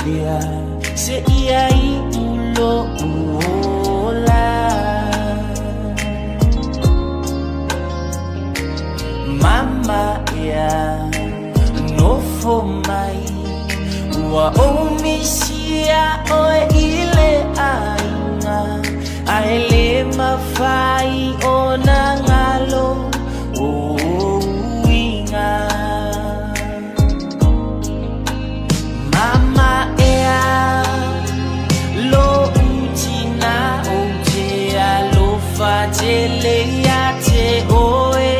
pea se ia i ulo uola. Mama ea nofo mai ua omisia oe i le aiga ae le mafai ona ngalo o uiga. Mama ea lo utina o te alofa tele ia te oe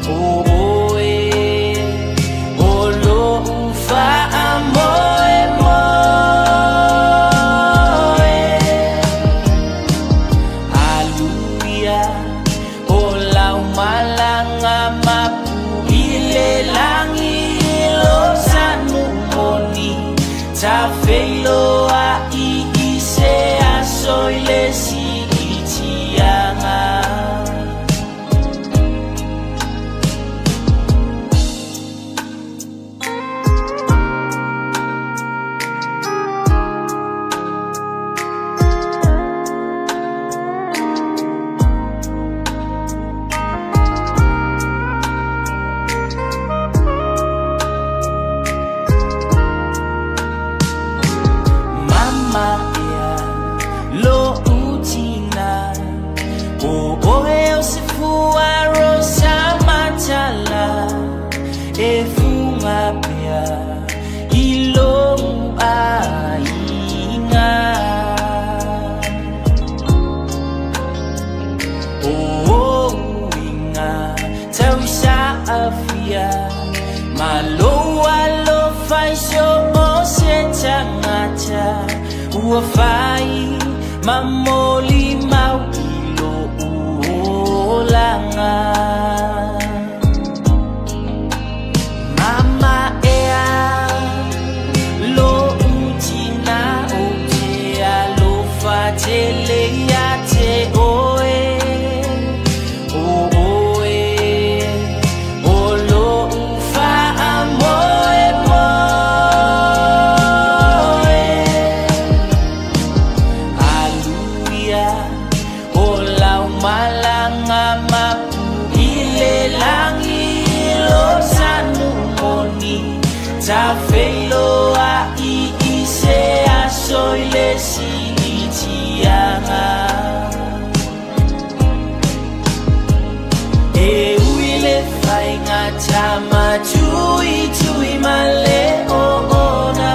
o oe o lo uwha moe moe. Aluia o lau malanga mapu i le langi lo sanu moni ta wheiloa i i se aso i le si itianga. Mama ea lo utina o oe o se fua rosa matala e funga pea i lo aiga. O uiga tausa afia ma lou alofa i so o se tagata ua fai ma moli mau i lou olaga. Mama ea lo utina o te alofa tele ia te oe o oe o lo uwha moe moe. Aluia o lau malanga mapu i le langi lo sanu moni ta wheiloa i i se aso i le si itianga. E ui le whainga tama tui tui ma le o ona.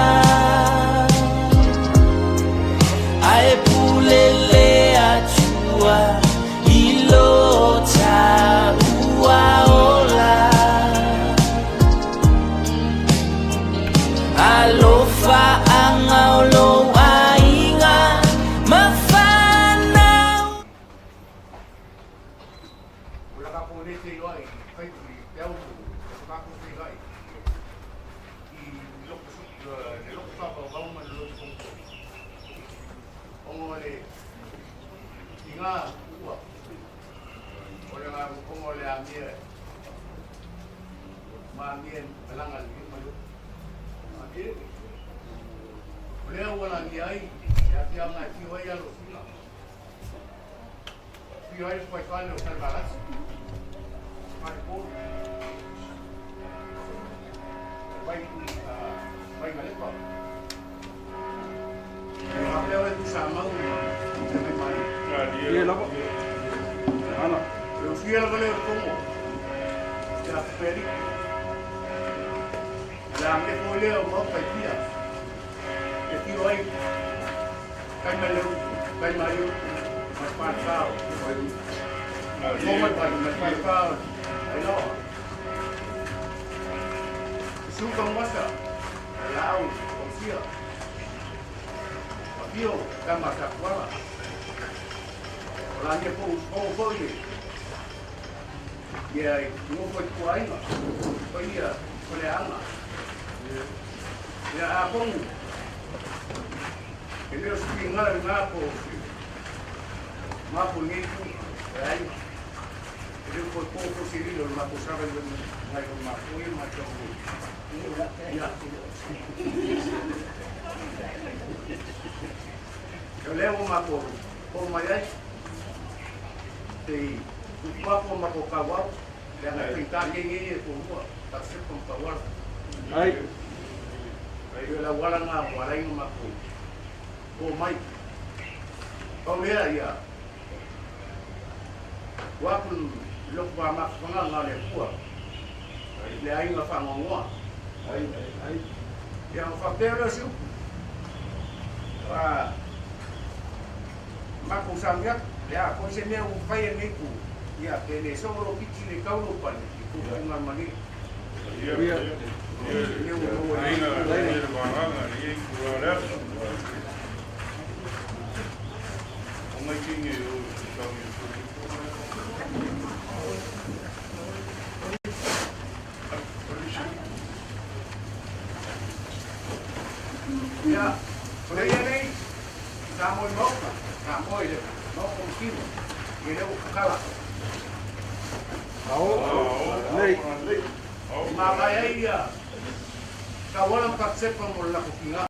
Ae pule le atua i lo ta ua ola. Alofa anga o lo aiga ma whanau. O la ka le te iwa i kai i te au o ka ko te iwa i loko le loko fa ba ba ma le loko o ngo le i ngā ua o le ngā o ngo le amia ma amia malanga le ma lo a ke o le au la ni ai ya te au ngā ti wai alo Fio ai foi fale o salvalas. Vai por. Vai vai ngalepa. E ha leo e tu sa mau. Te mai mai. Ie lava. Ana. E o fia lava leo kongo. Te a peri. La me fo leo mo kai pia. E fio ai. Kai mai leo, kai mai leo. Mai pa sao. Mo mai pa mai pa sao. Ai lo. Su kong masa. Lau, o fia. O fio, ka masa kuala. O la nie po o fo ile. Ia i ngo fo ku ainga. O ia, o le anga. Ia a kongu. E leo spi ngā ngā po. Ngā po nei ku. E ai. E leo po po po si lilo ma po sara le ngai o ma po i ma te o. Ia. O lea ua matou oo mai ai, se i tupu atu o matou tauau, leaga e faigata keine ia e toalua, Pacific ma Tauala. Ai. O le auala lena ua ala ai ona matou oo mai. Pau lea ia tuu atu i lotu faamafanafanaga a le Atua i le aiga faanoanoa. Ia ona faapea lea o se upu, ua matou sauni atu, le a foi se mea ua fai e lenei itu, ia pe le soo lou titi le tau lou pale, i tou finagalo malie. Ia lea ua maua e lenei itu. Ia, o lea ia nei, sa moe i maota, sa moe i le maota o Kino, ia lea ua tatala. Ao. Lelei. E mavae ai ia Tauala ma Patesepa mo le lako tiga.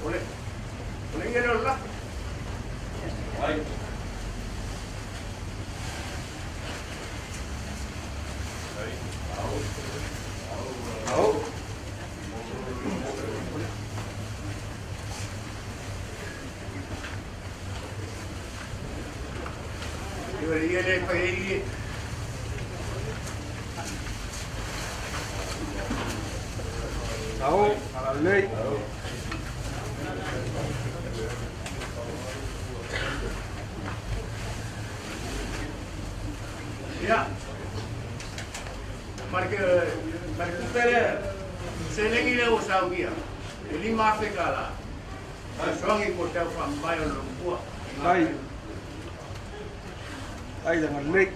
O le, o le ia lea o le lako. Ai. Ao. Ia o le ia lea e fai ai ie. Ao. Lelei. Ia, ma le, ma le tupe lea, seleni lea ua saunia, e $5,000, fesoasoani mo le tau faamamae o le lomua. Ai. Ai le agalelei.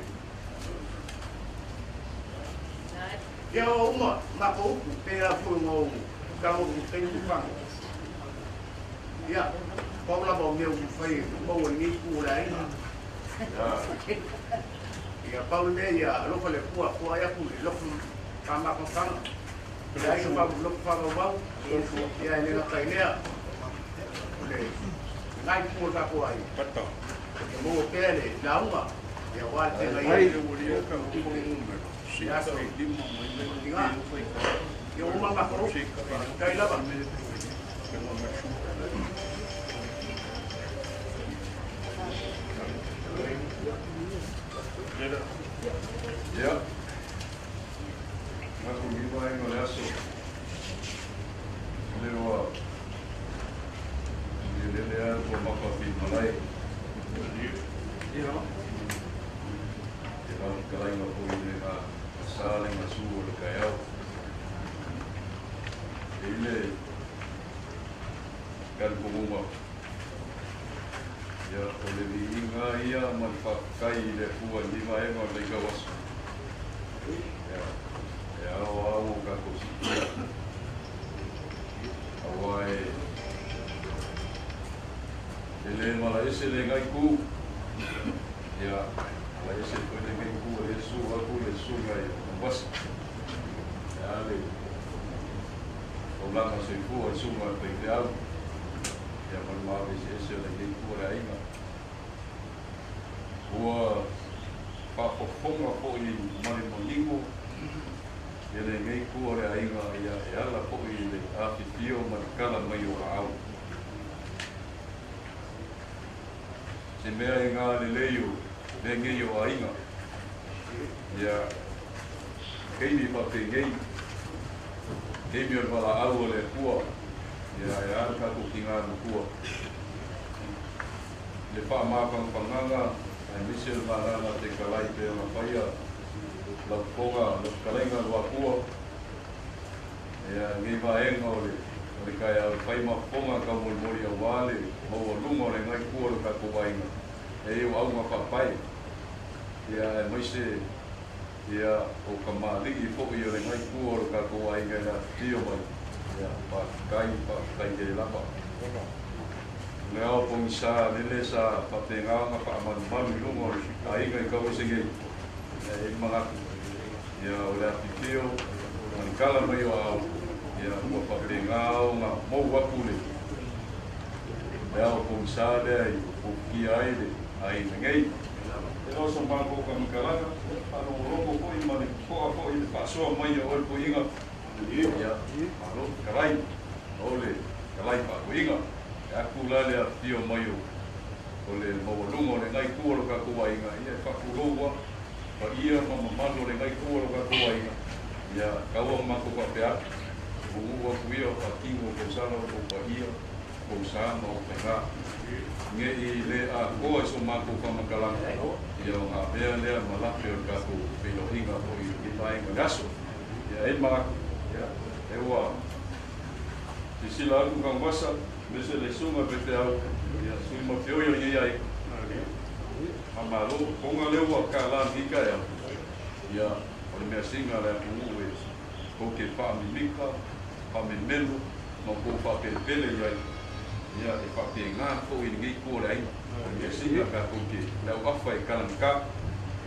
Ia ua uma matou upu, pei lava foi ona ou tago i taimi ua fano. Ia, pau lava o mea ua mafai e maua i lenei itu o le aiga. Ia, pau le mea ia alofa le Atua, foai atu i le loto faamafanafana, le aiga loto faavauvau, ia e le gata i lea, o le lena itu o le tatou aiga, ia maua pea le lauga, ia aua le feagai ai i aso tiga. Ia ua uma matou upu, faafetai lava. Ia, manatu i vaega o le aso, o lea ua lelele lava le tuamafa pei malae. E lau fetalaiga foi i le sa le gasu o le taeao. E i le talitonuga, ia, o le viiga ia ma le faafetai i le Atua i lenei vaega o le vaitau aso. Ia, e ao lava ona tatou sikia, aua e e le malaese lenei itu, ia, malaese foi lenei itu e le susu atu le susuga i Manuvasa. E a le taulaga soifua i susuga i le faifeau, ia ma le maave eseese o lenei itu o le aiga. Ua faafofoga foi ma le manino ia lenei itu o le aiga, ia e ala foi i le afifio ma le tala mai o aao. Se mea e galelei o lenei o aiga, ia taimi faapenei, taimi o le valaau a le Atua, ia e a le tatou tiga matua i le faamafanafanaga aemaise o le malala tekalai pei ona faia lau fofoga, lau fetalaiga Luatua, ia lenei vaega o le o le taeao e fai ma fofoga taumolimoli aua le maualuga o lenei itu o le tatou aiga e i ai o auga faapae, ia aemaise Ia, o kamali'i fo'i o lenei kua o lo tatou aiga i le afifio mai. Ia, faafetai, faafetai tele lava. O le ao pogisa lele sa faapena ona faamalumalu i luga o le aiga i Tauese nei. Ia, e i ai le manatu, ia, o le afifio ma le tala mai o aao, ia, ua faapena ona mou atu le le ao pogisa lea i upukia ai le aiga nei. E le o so matou faamatalaga, faalogologo foi ma le totoa foi i le faasoa mai a oe toeaina. Ia, malo fetalai, o le fetalai faatoeaina. E atu la le afifio mai o o le maualuga o lenei itu o lo tatou aiga, ia e faatulou lava paia ma mamalu o lenei itu o lo tatou aiga. Ia, taua ma matou faapea atu, puupuu atu ia o faatino o tausala o tou paia, tou sa ma ou faiga. Ne i le atoa i so matou faamatalaga, ia ona avea lea ma lape o le tatou feiloaiga foi i lenei vaega o le aso. Ia e manatu, ia, e ua silasila atu Tanuvasa, aemaise le susuga i faifeau, ia, sui ma feoi o lenei aiga. Faamalo, ona lea ua tala lenei taeao, ia, o le measina a le atunuu e tou te faamimita, faamemelo ma outou faapelepele i ai, ia, e faapena foi lenei itu o le aiga. O le measina tatou te, le auafa e talagata,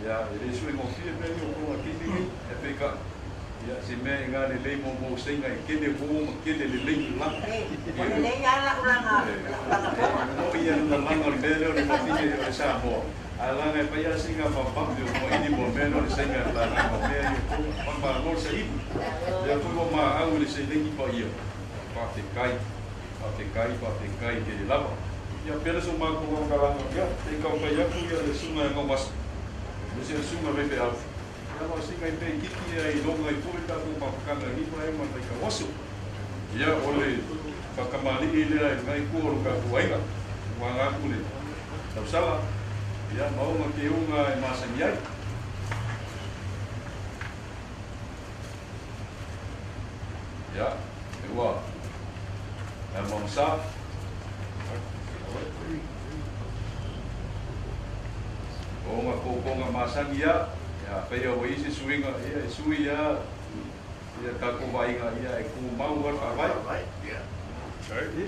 ia, e le suegofie mea ia o outou akili nei, ae peitai, ia, se mea e galelei mo mo seiga e tele uo ma tele lelei laga. O lelei lava lau laga, lau laga poa. E moi lava lana laga o le mea lea o le wahine o le Samoa. Ae laga e fai lava sina vavave o maili mo le mea lea o le seiga e lagaga o mea ia o tou. Faamalo le saili. Lea foi ua maau i le seleni paia. Faafetai, faafetai, faafetai tele lava. Ia pea le so matou aokalana, ia, se i taumafai atu ia le susuga ia Gaumasa, aemaise le susuga faifeau. Ia ma sina i mea itiiti ia i loga ai foi le tatou mafutaga i lima ai ma le vaitauaso. Ia o le faatamalii lea i lenai itu o lo tatou aiga, ua aga atu le tausala, ia ma ona teuga e masani ai. Ia, e ua e mamsa. O ona tootoga masani ia, ia afai ua i ai se suiga, ia e sui lava ia tatou vaaiga, ia e tumau lava le faavae.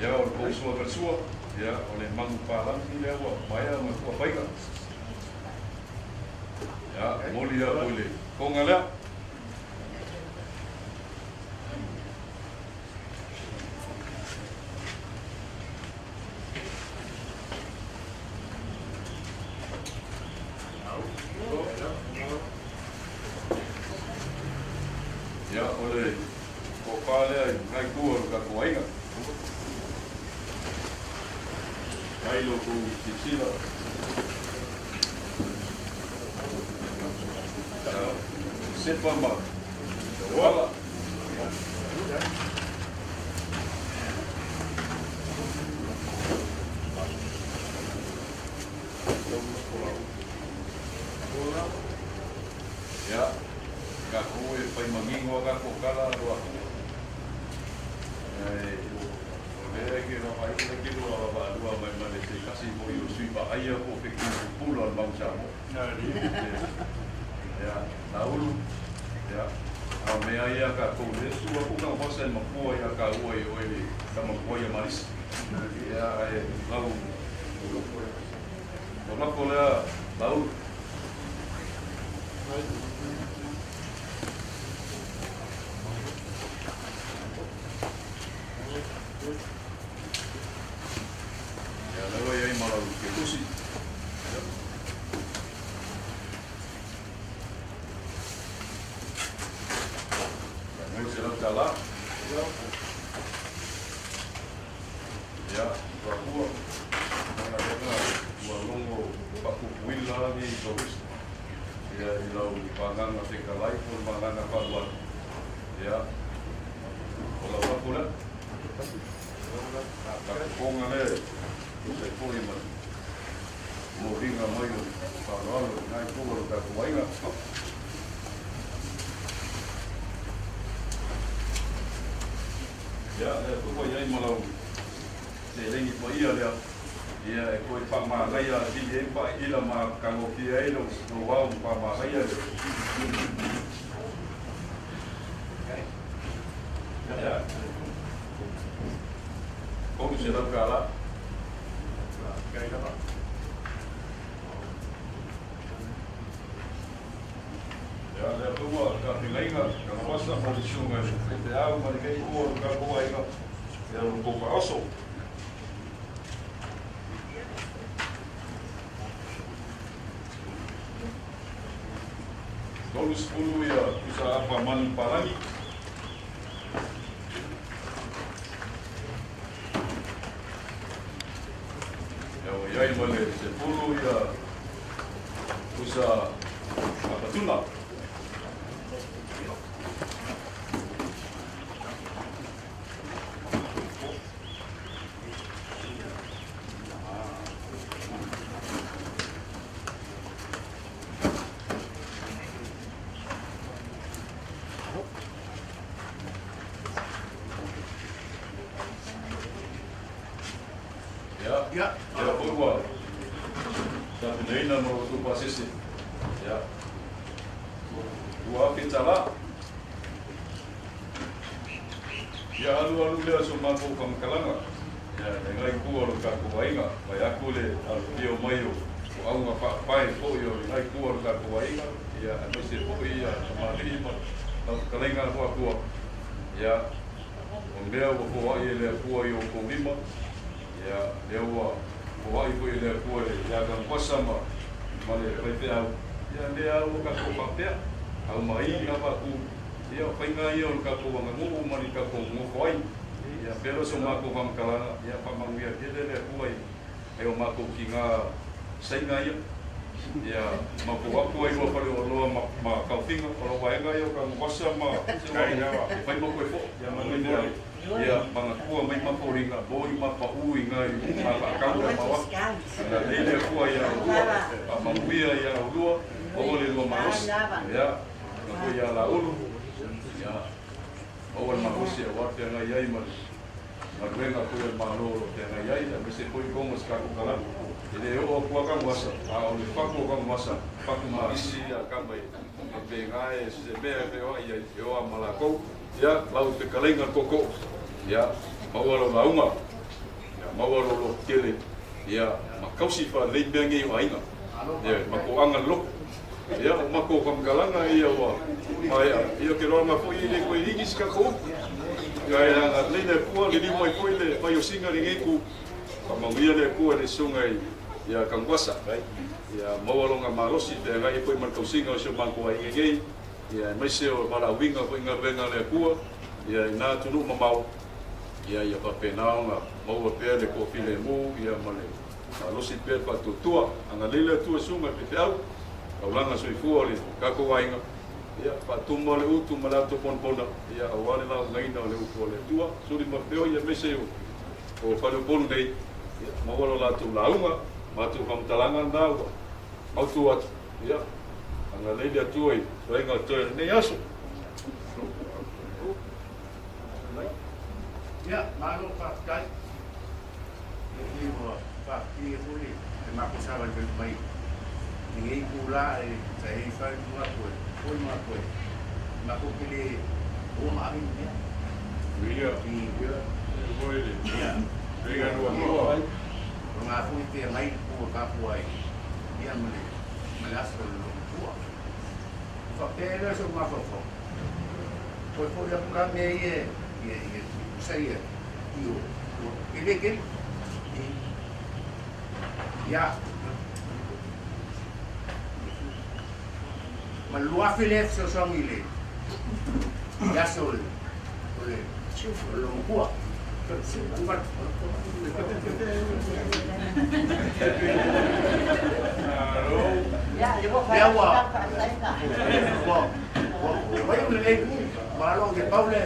Ia o le tou sua falesua, ia o le manupapalagi lea ua maea ona tuafaiga. Ia, momoli atu i le toga lea. Ia, o le tofa lea i lena itu o le tatou aiga. Mai lo outou silasila. Ia, sepa ma tauala. Ia, tatou e fai manino a tatou tala alo atu. Ae o lea e ke vaavaai atu le ua vaavaalua mai ma le se tasi foi o sui vaaia po o fetu pupula o le Mau Samoa. Ia, Laulu, ia, a o mea ia a tatou lea sua atu taumafai e mapua ia taua i oe le tama tuai ia Marisa. Ia, ae lau o lako lea Laulu. Ia, lea ua i ai ma lau ketusi. Ia. Ia, $100. Ia, ua ona ua logo faapupuila nei Tauese. Ia, i lau pagaga fetalai po o le pagaga faalualu. Ia, o lau lafo lea. Takokoga lea e tusa ai foi ma le moliga mai o le faaaloalo i lena itu o lo tatou aiga. Ia, lea foi ua i ai ma lau seleni paia lea. Ia e toe faamanaia atili ai ma faaila matagofie ai lou ao ma faamanaia le Ia $300. Ia lea foi ua tapenaina Tanavasa ma le susuga i le faifeau ma lenei ua o le tatou aiga ia lo tou faaoso. 30 ia pusa apa manu palagi. Ia ua i ai ma le 10 ia pusa apa tuna. Ia, Ia. Ia foi ua tapenaina ma lo outou pasese. Ia, $2,000. Ia alu alu lea o so matou faamatalaga. Ia, lenei itu o lo tatou aiga, mai atu le alofio mai o auga faapae foi o lenei itu o lo tatou aiga, ia, aemaise foi ia tamalii ma lau fetalaiga a Luatua. Ia, o mea ua foai e le Atua i outou lima, ia, lea ua foai foi e le Atua ia Tanuvasa ma le faifeau, ia, lea ua tatou faapea, aumai lava atu, ia, o faiga ia o le tatou aganuu ma le tatou nonofo ai. Ia, pea lea o so matou faamatalaga, ia, faamanuia tele le Atua i nai o matou tiga saina ia. Ia, matou atu ai lua faleoloa ma taofiga, o lau vaega ia o Tanuvasa ma e fai ma koe fo'i. Ia, manuia. Ia, manatua mai ma foliga, boi ma pa'u i nai ma faatau le ma oafu. Ana lei le Atua ia oulua, faamanuia ia oulua, maua le lua malosi. Ia, na foi ia Laulu, ia, maua le malosi aua feagai ai ma le galuega foi a le Malo o lo o feagai ai, aemaise foi koma o se tatou kalapu. E le oo atu lava Tanuvasa, a o le fatu o Tanuvasa, fatu ma isi ia kama e faapena e se mea e feoai ai, e oa ma latou. Ia, lau fetalaiga le tootoo, ia, maua lau lauga, ia, maua lou lototele, ia, ma tausi faalelei mea nei o aiga, ia, ma toaga le loto. Ia, o matou faamatalaga ia ua maea, ia, ou te iloa foi e le toe ligi se tatou upu. Ia, e agalelei le Atua, liliu mai foi le vaiosiga i lenei itu, faamanuia le Atua i le susuga ia Tanuvasa, ia maua lona malosi feagai ai foi ma le tausiga o si o matou aiga nei. Ia, aemaise o valaauina foi galuega a le Atua, ia, i na atunuu mamao, ia, ia faapena ona maua pea le toafilemu, ia, ma le malosi pea le faatuatua. Agalelei le Atua i susuga i faifeau, taulaga soifua o le tatou aiga, ia, faatuma le utu ma le ato ponapona, ia, aua le laugaina o le upu a le Atua. Suli ma feoi, aemaise o Faleupolu nei, ia, maua lo latou lauga, matou faamatalaga lena ua mautu atu. Ia, agalelei le Atua i toega o toe o lenei aso. Ia, malo faafetai. Ia pei ua faafetai foi le matou savalivali mai i lenei itula e sa i ai fai ma toe, foi ma toe. Matou te le o ma ave ni mea. Ia, I, ia, foi le ia, faiga lualua. O ngā foi te ngai le pua kapua ai. Ia ma le aso o le lomatua. Faapea lea so mafaufau. Foi foi atu la mea ia ia ia sa ia i o e le kele. Ia ma 2,000 le fesoasoani i le i aso o le o le o le lomatua. Lea ua ua ua fai lenei ku malo ke pau le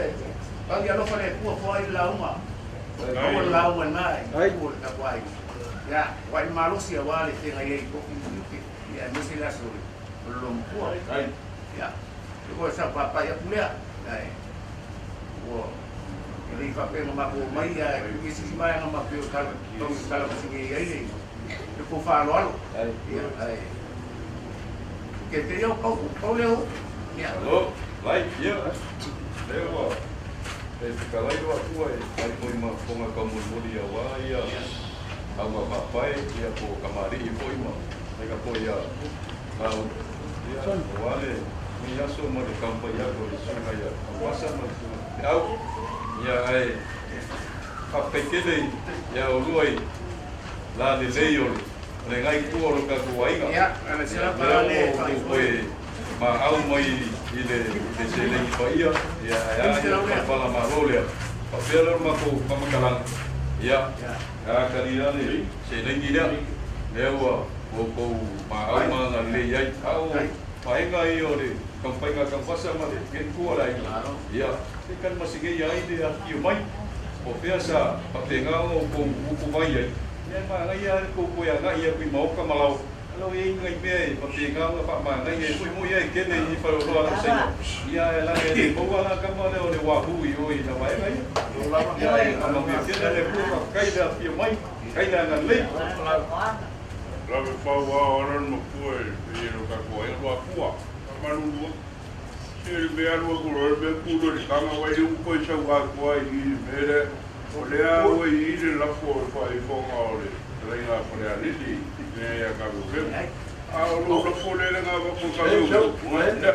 pau ia alofa le Atua foai le lauga. Maua le lauga lena i tua o le tatou aiga. Ia, ua i malosi aua le feagai ai i tofi ma tiute. Ia, aemaise le aso o le lomatua. Ia, e foi sa papai atu lea. Ae ua E le i faapea na matou omai ae i se isi vaega matou te tau talamasegei ai le tou faaaloalo. Ia, ae tete ia o pau, pau lea o upu. Ia. Malo, lai, ia, lea ua e fetalai lo Atua e fai foi ma fofoga taumolimoli aua ia auga faapae ia po o kamali'i foi ma faiga foi ia lau ia aua le lenei aso ma le taumafai atu o le susuga ia Taupasa ma le susuga Feau ia ae faafetai tele ia olua i la lelei o le lenei itu o lo tatou aiga. Ia, Ia, lea ua outou toe maau mai i le seleni paia, ia, ae a ia le palapala malo lea. Faapea lea o le matou faamatalaga, ia, a kali lava le seleni lea, lea ua outou maau ma agalelei ai. A o vaega ia o le taumafaiga a Taufasa ma lenei itu o le aiga, ia, se i kalimasigei ai le afifio mai, po o fea sa faapena ona outou utuvai ai. Ia e manaia lava le tou toe agai atu i maota ma laoa, alo e i ai ni nai mea e faapena ona faamanaia ai foi. Moi lava e tele i faleoloa lau saina, ia ae leaga e le maua la tama lea o le wahoo i o i na vaega ia. Ia ae faamanuia tele le Atua, faafetai le afifio mai, faafetai le agalelei. Lave fau a o ala le mapua e pei e lo tatou aiga lo Atua. Famalulu atu. Se le mea alu atu loa le mea tu loa i le taga aua e le upu ai sau atoa i i le mea lea. O lea ua i i le lafo o le faaifoga o le fetalaiga a Falealili i mea ia Kameupeu. A o lou lafo lea le gavatu e Kameupeu. Aua e te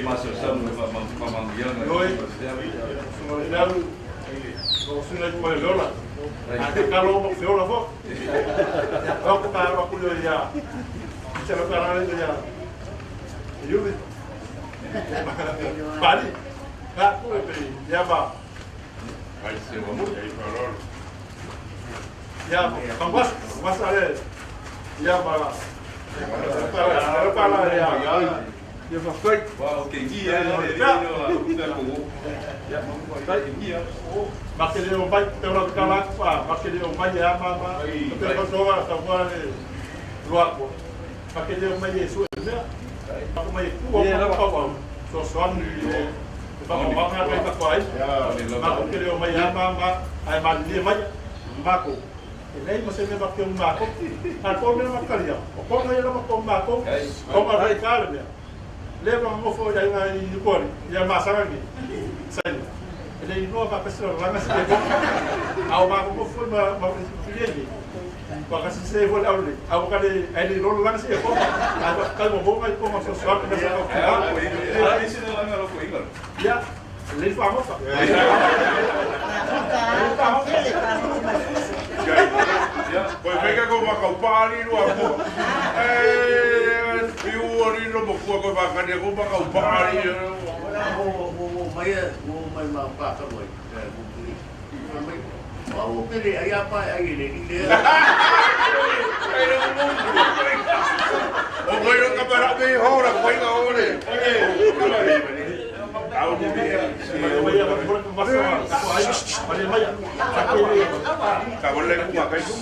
masalosalo i le faamanuiaga Wa o ke gi e le le le o la ku pea ko Ia ke gi a. Ai ese le langa lo ko inga. Koe whaika ko makau paari rua ko. E, piu ori no mo kua koe whakania ko makau paari. Ora o o mai o mai ma pa ka moi. Mai. O pele ai apa ai le ni le. O koe no kamara me hora koe nga ore. Au ni Ka wale ku kai ku.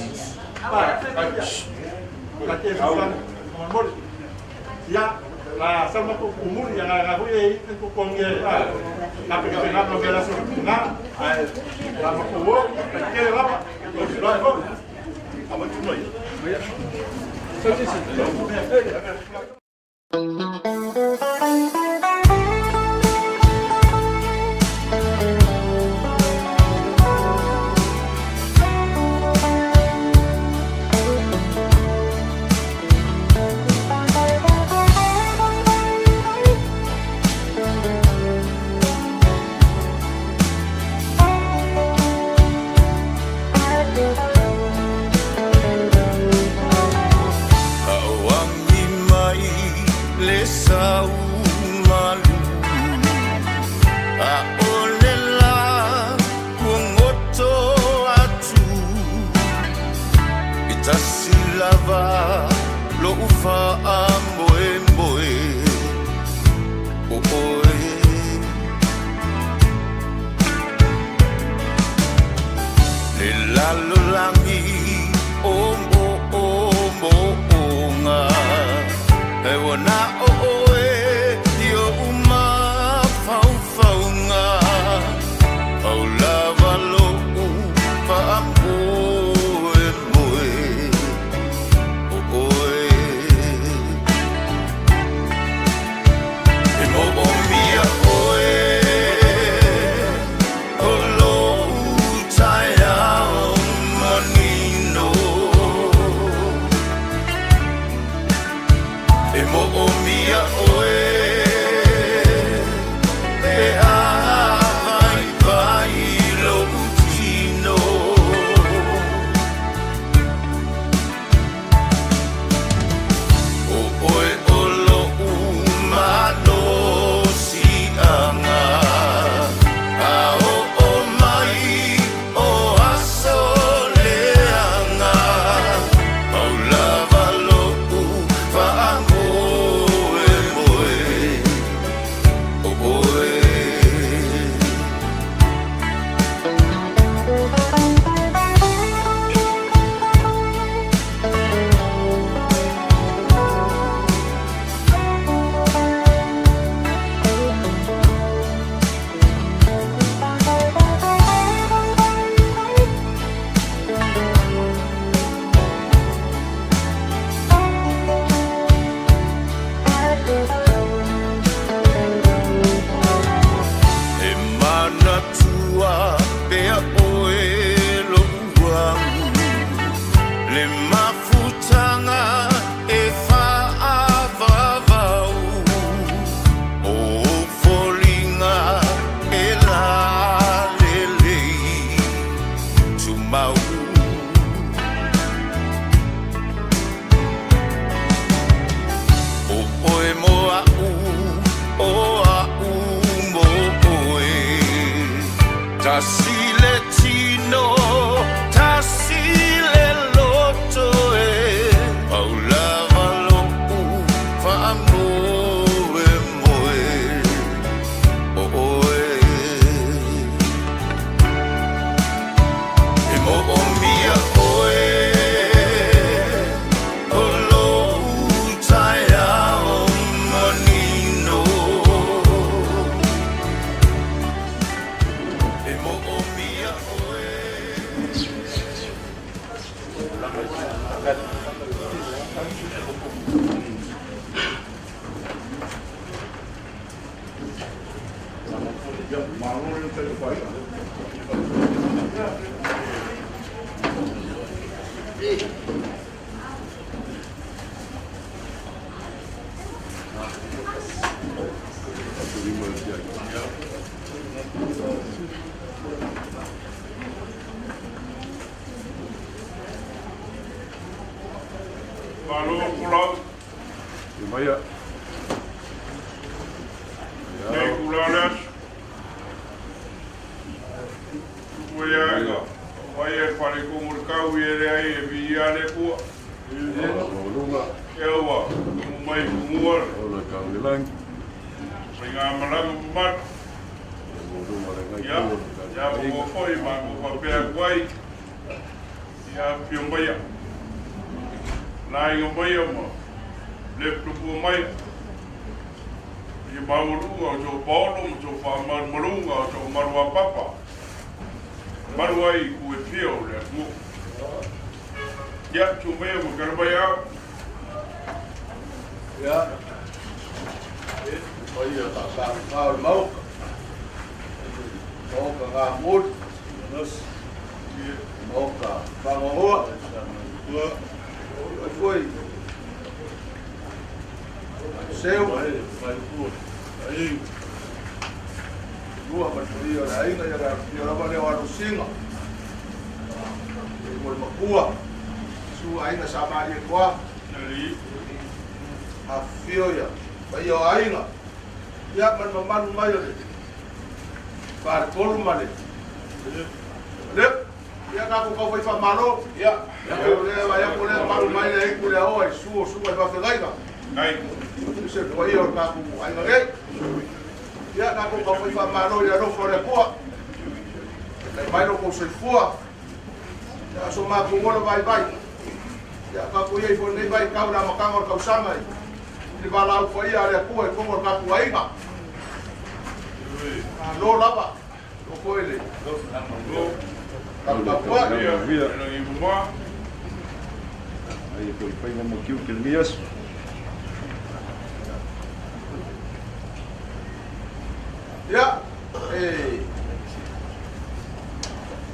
Auangi mai le lava lo'u fa'amoemoe o oe. Le lalolagi o mo'omo'oga e ua na o oe i o'u mafaufauga pau lava lo'u fa'amoemoe o oe. E mo'omia oe o lo'u taeao manino. E mo'omia oe pe a vaivai lo'u tino. O oe o lo'u malosi'aga a o'o mai o aso leaga pau lava lo'u fa'amoemoe o oe. E manatua pea oe lo'u agu le mafutaga e fa'avavau o foliga e lalelei tumau. O oe mo a'u o a'u mo oe tasi le tino tasi le loto e pau lava lo'u fa'amoemoe o oe. E mo'omia oe o lo'u taeao manino. E mo'omia oe. Malo le te fai. Malo pulau. E maia. Nei kula le aso. Ua ia ga. Vai e whare ko kau i ere ai e vi ia le pua. Lunga. E ua, mu mai kumua. O le kau le langi. Mai ngā malaga mamatu. O lunga le ngai Ia, kua. ia mo foi ma ko papea kuai. Ia pio maia. La inga maia ma. Le tupu mai. I maurunga o tō paolo ma tō whaamarumarunga o tō marua papa. Maru ai ku e pia o le atu. Ia, tū mea ma karamai au. Ia. E, pai ia ta sa ka o mau. Mau ka ngā mul. Mau ka whangahoa. Oi foi. Seu. Lua ma le o le aiga ia le afifio lava lea o alosiga. E mo le makua. Su aiga sa malie koa. Ali. Afifio ia. Paia o aiga. Ia ma le mamalu mai o le. Faletolu ma le. Le. Ia tatou kau fai faamalo. Ia. Ia le vai aku le Faamalu mai le aiku le aoa i susu o susuga i faafeagaiga. Se paia o le tatou aiga nei. Ia, tatou taumafai faamalo i le alofa o le Atua. Tai mai lo kou soifua. Ia, so matou ola vaivai. Ia, tatou i ai foi lenei vaitau i le amataga o le tausaga i le valaau paia a le Atua i totonu o le tatou aiga. Malo lava. O foi le taputapuai. Ai e foi faiva ma tiute lenei aso. Ia, e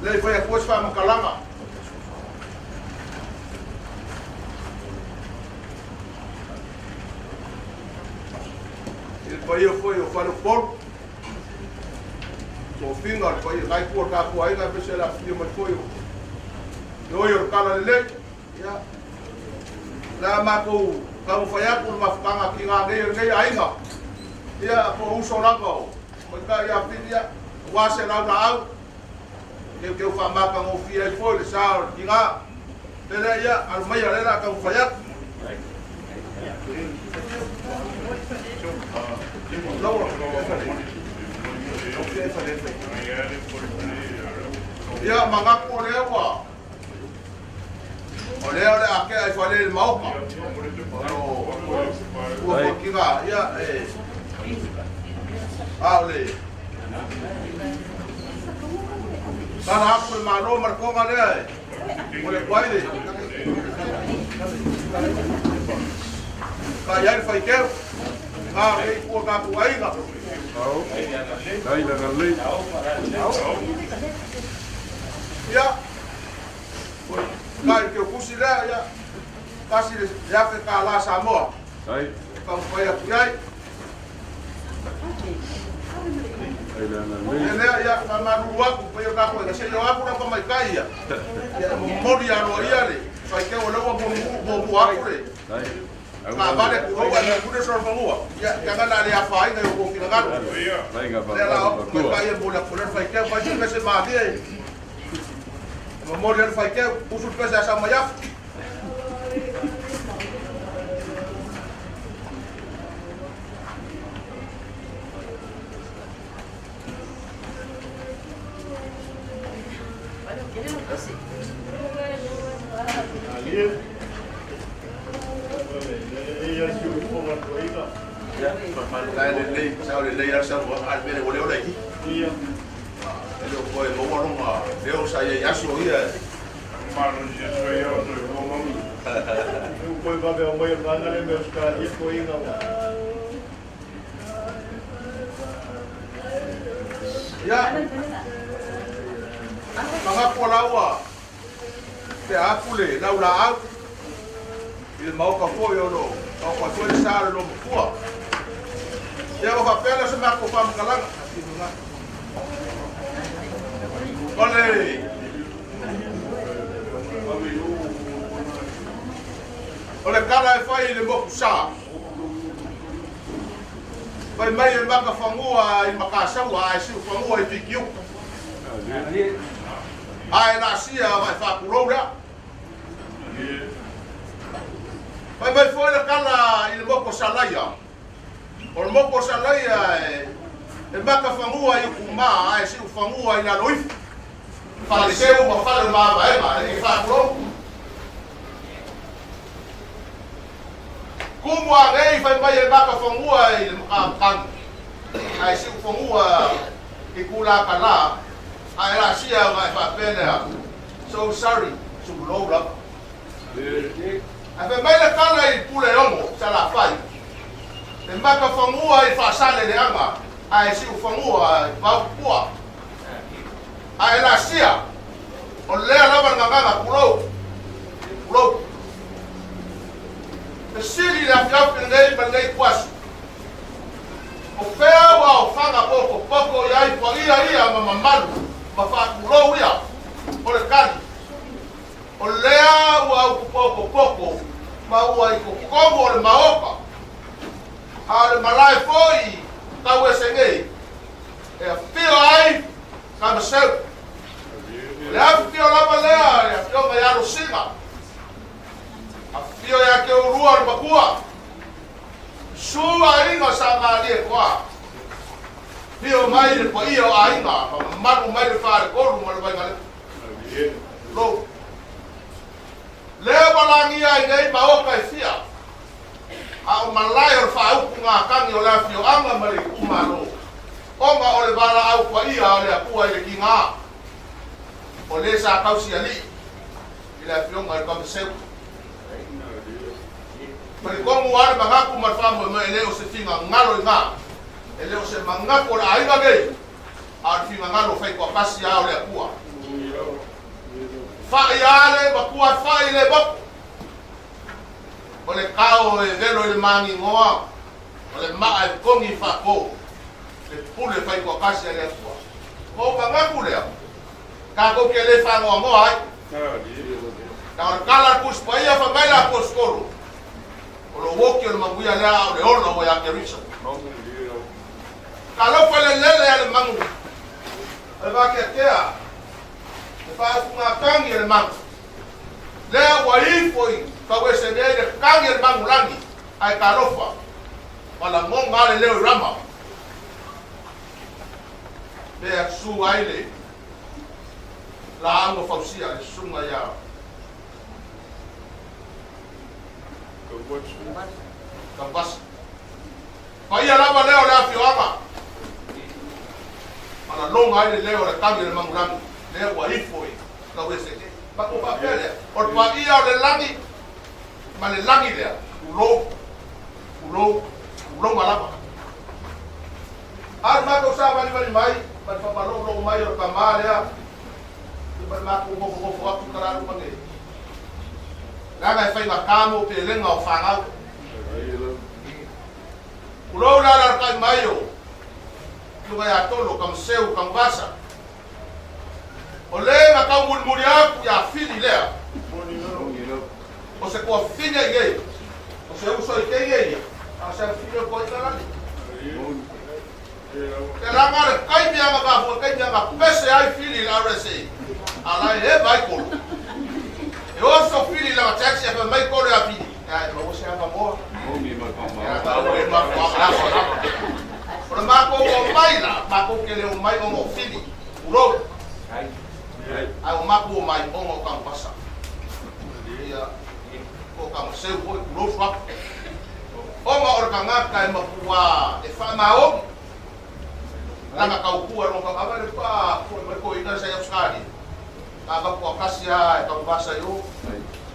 le i fai atua se faamatalaga. I le paia foi o Faleupolu, tofiga o le paia nai tua o le tatou aiga, aemaise le afifio mai foi o le oi o le tala lelei. Ia, le a matou taumafai atu le mafutaga tiga nei o lenei aiga. Ia, po o uso lava o Maitai ia Fili, ia, aua se laulaau, keukeu faamatagofie ai foi le sa o le tiga. Lele, ia, alu maia lea o le a taumafai atu. Ia, manatu o lea ua o lea o le a tea i fale i le maota. Ua fotiga, ia, e, a o le tala atu le Malo ma le toga lea e, o le tuai le, ka i ai le faiteu, ka o le ua tatou aiga. Tai la galei. Ia, Ka i le teukusi lea, ia, tasi le $1,000 Samoa. Tai. Taumafai atu i ai. Tai la galei. Ia lea, ia, faamalulu atu, paia o tatou aiga, se i o atu la tamaitai ia. Ia, e momoli aloaia le faiteu o lea ua muamua atu le Tai. taavale tulou ae mulimuli le solofanua. Ia, taga na le afaina i o tou finagalo. Tai ga Lea la o matua. tamaitai e momoli atu le faiteu, fai se pese malie. E momoli le faiteu, usu le pese a Samaiafu. La e lelei, sao lelei lava le saunoaga, a o le mea lea ua le ola i i. E le o toe maua lona leo sa i ai i aso ia. Ia, manatu o la ua tea atu le laulaau i le maota foi o lo o taoto ai foi le sa o le loomatua. Ia, ua faapea lea o se matou faamatalaga. O le O le tala e fai i le motu sa. Fai mai e makafanua i Makasaua ae siufanua i Fikiuta. Ae laasia ma e faatulou lea. Fai mai foi le tala i le motu o Salaia. O le motu o Salaia e makafanua i Ukumā ae siufanua i Laloifo. Faleseu ma fale o Mavaega e faatulou. Kumu a nei fai mai e makafanua i le makamakanu ae siufanua i Kulakalā ae laasia ona e faapea lea, so sorry, sulou lava. Ae fai mai le tala i Puleono, Salafai, e makafanua i Faasaleleaga ae siufanua i Vaupua. Ae laasia, o lea lava le gagana, tulou, tulou. Fesili i le afiafi lenei ma lenei ituaso, O fea ua aofaga potopoto i ai paia ia ma mamalu ma faatulou ia? O le tali, O lea ua upu potopoto ma ua i totonu o le Maota, a o le malae foi tau ese nei e afio ai Tamaseu. O le afifio lava lea i le Afioga ia Losina. Afifio ia te oulua o le Makua, Susu aiga o Sa Malie Toa, Afio mai le paia o aiga ma mamalu mai le Faletolu ma le Vainalepa. Tulou. Lea ua lagia ai nei maota e fia, a o malae o le faautugatagi o le afioaga ma le itumalo, ona o le valaau paia a le Atua i le tiga o le sa tausialii i le Afioga i le Kamaseu. Talitonu lava le manatu ma le faamoemoe e le o se finagalo i ina, e le o se manatu o le aiga nei, a o le finagalo faitoatasi lava o le Atua. Fa'i lava le matua, fa'i le motu. O le tao e velo i le maninoa, o le maa e togi i faato, le pule faitoatasi a le Atua. Ona ou manatu lea, tatou te le faanoanoa ai. Na o le tala a le Tusi Paia fai mai le Aposetolo, O lou oki o le manuia lea a o le ola ua ia Keriso. Talofa i le lele a le manu, o le vakeakea, le faautugatagi a le manu. Lea ua ifo i tauese nei le tagi a le manulagi, ae talofa, ua lagona a le leo i Rama. Lea su ai le laau na fausia le susuga ia Tauvasa. Paia lava lea o le afioaga ma laloga ai le leo o le tagi o le manulagi lea ua ifo i Tauese. Matou faapea lea, o le paia o le lagi ma le lagi lea, tulou, tulou, tuloga lava. A o le matou savalivali mai ma le faamaloulou mai o le tama lea, ia ma le matou nofonofo atu i talaatu nei, leaga e faigata mo pelega o fanau. Tulou le alalatai mai o Luga ia Tolo, Kamaseu, Kamuvasa. O le na taumulimuli atu ia Fili lea, o se toafine i nei, o se uso i teie ia, a o se afifine o toaiga lani. Te laga le taimi aga mafua, taimi aga pese ai Fili i le RSA, a la e eva ai Tolo. E oso Fili i lana taxi ae fai mai Tolo ia Fili, Ae maua se avanoa. O le matou omai la, matou te le omai ona o Fili, tulou. Ae o matou omai ona o Tanuvasa. Ia, po o Tamaseu foi, tulou suafa. Ona o le tagata e matua e faamaoni lana tautua i lona tau, a le pa foi mai toeaina sa i Ausetalia. Na avatu atasi lava e Tanuvasa i o,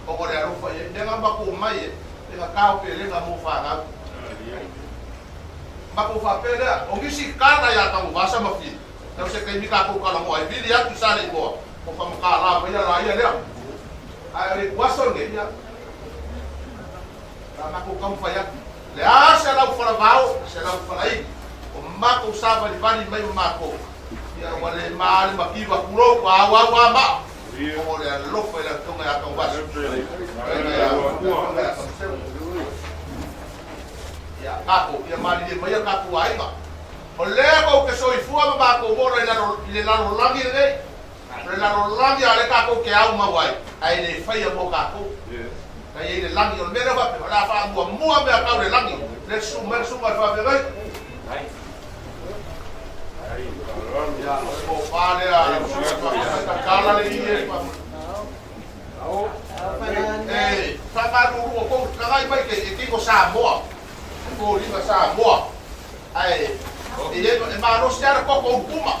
ona o le alofa i ai. Mea na matou omai e, e gatao pelega mo fanau. Matou faapea lea, o nisi tala ia Tanuvasa ma Fili, tau se taimi tatou talanoa ai, vili atu i Saleimoa, o famatala mai a laia lea. Ae o le ituaso lenei, ia, sa matou taumafai atu. Le a se lau falavao, se lau falaini, o matou savalivali mai ma matou, ia ua le ma le mativa, tulou, ua auau a maa, ona o le alofa i le Afioga ia Tauvasa, Afioga ia Afioga ia Tamaseu. Ia tatou, ia malilie mai a tatou aiga. O lea tou te soifua ma matou ola i lalo, i le lalolagi lenei. O le lalolagi a lea tatou te au mau ai, ae le faia mo tatou. Na i ai le lagi, o le mea lea faapea, o le a faamuamua mea tau le lagi, le susu mai le susuga i le faafeagai. Ia, o le tofa lea, tatala le ie. E faamalulu outou, tagai mai te e tino Samoa, e foliga Samoa, ae e i ai, e malosi lava le toto ulutuma.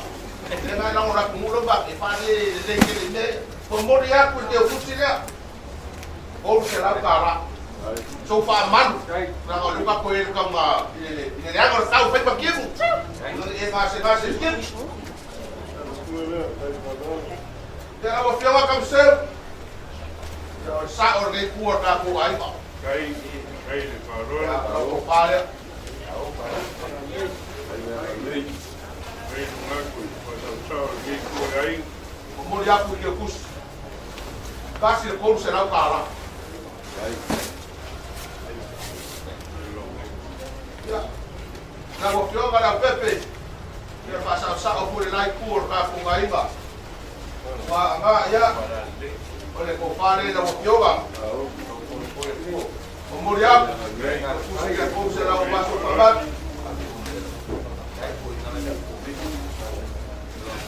Lea na e lagona atu nuu lava, e faale lelei tele i mea ia. Momoli atu i le teutusi lea, $300. Sou faamalu, leaga o lea ua tatou i ai i le tauga, i le leaga o le tau fai ma kimu. E gasegase i kimu. Ia lau Afioga Kamuseu, ia o le sao o lenei itu o le tatou aiga. Ia o lau tofa lea. Momoli atu i Keukusi, $1,300. Ia, lau Afioga Leaupepe, ia faasaosao foi le la itu o le tatou aiga. Ua aga ia, o le tofa lea i lau Afioga. Momoli aku. Tusi ka kou se lau maso whamatu.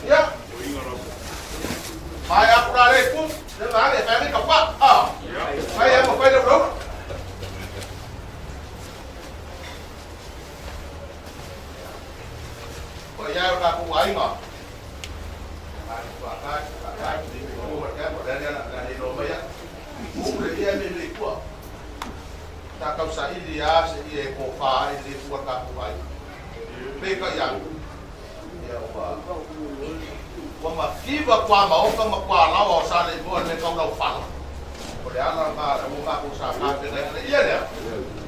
Ia. Mai aku rā le ku. Le ngā le whai ka pa. Ah. Mai aku whai le rau. Ko ia o ka ku ainga. Takau saili a se i e ko wha e le kua ka ku ai. Peka ia. Ia ua. Ua mafiva kwa maoka ma kwa lawa o sa le moa le kau lau whala. O le ala ngā le ngā ko sa ka te le le ia lea.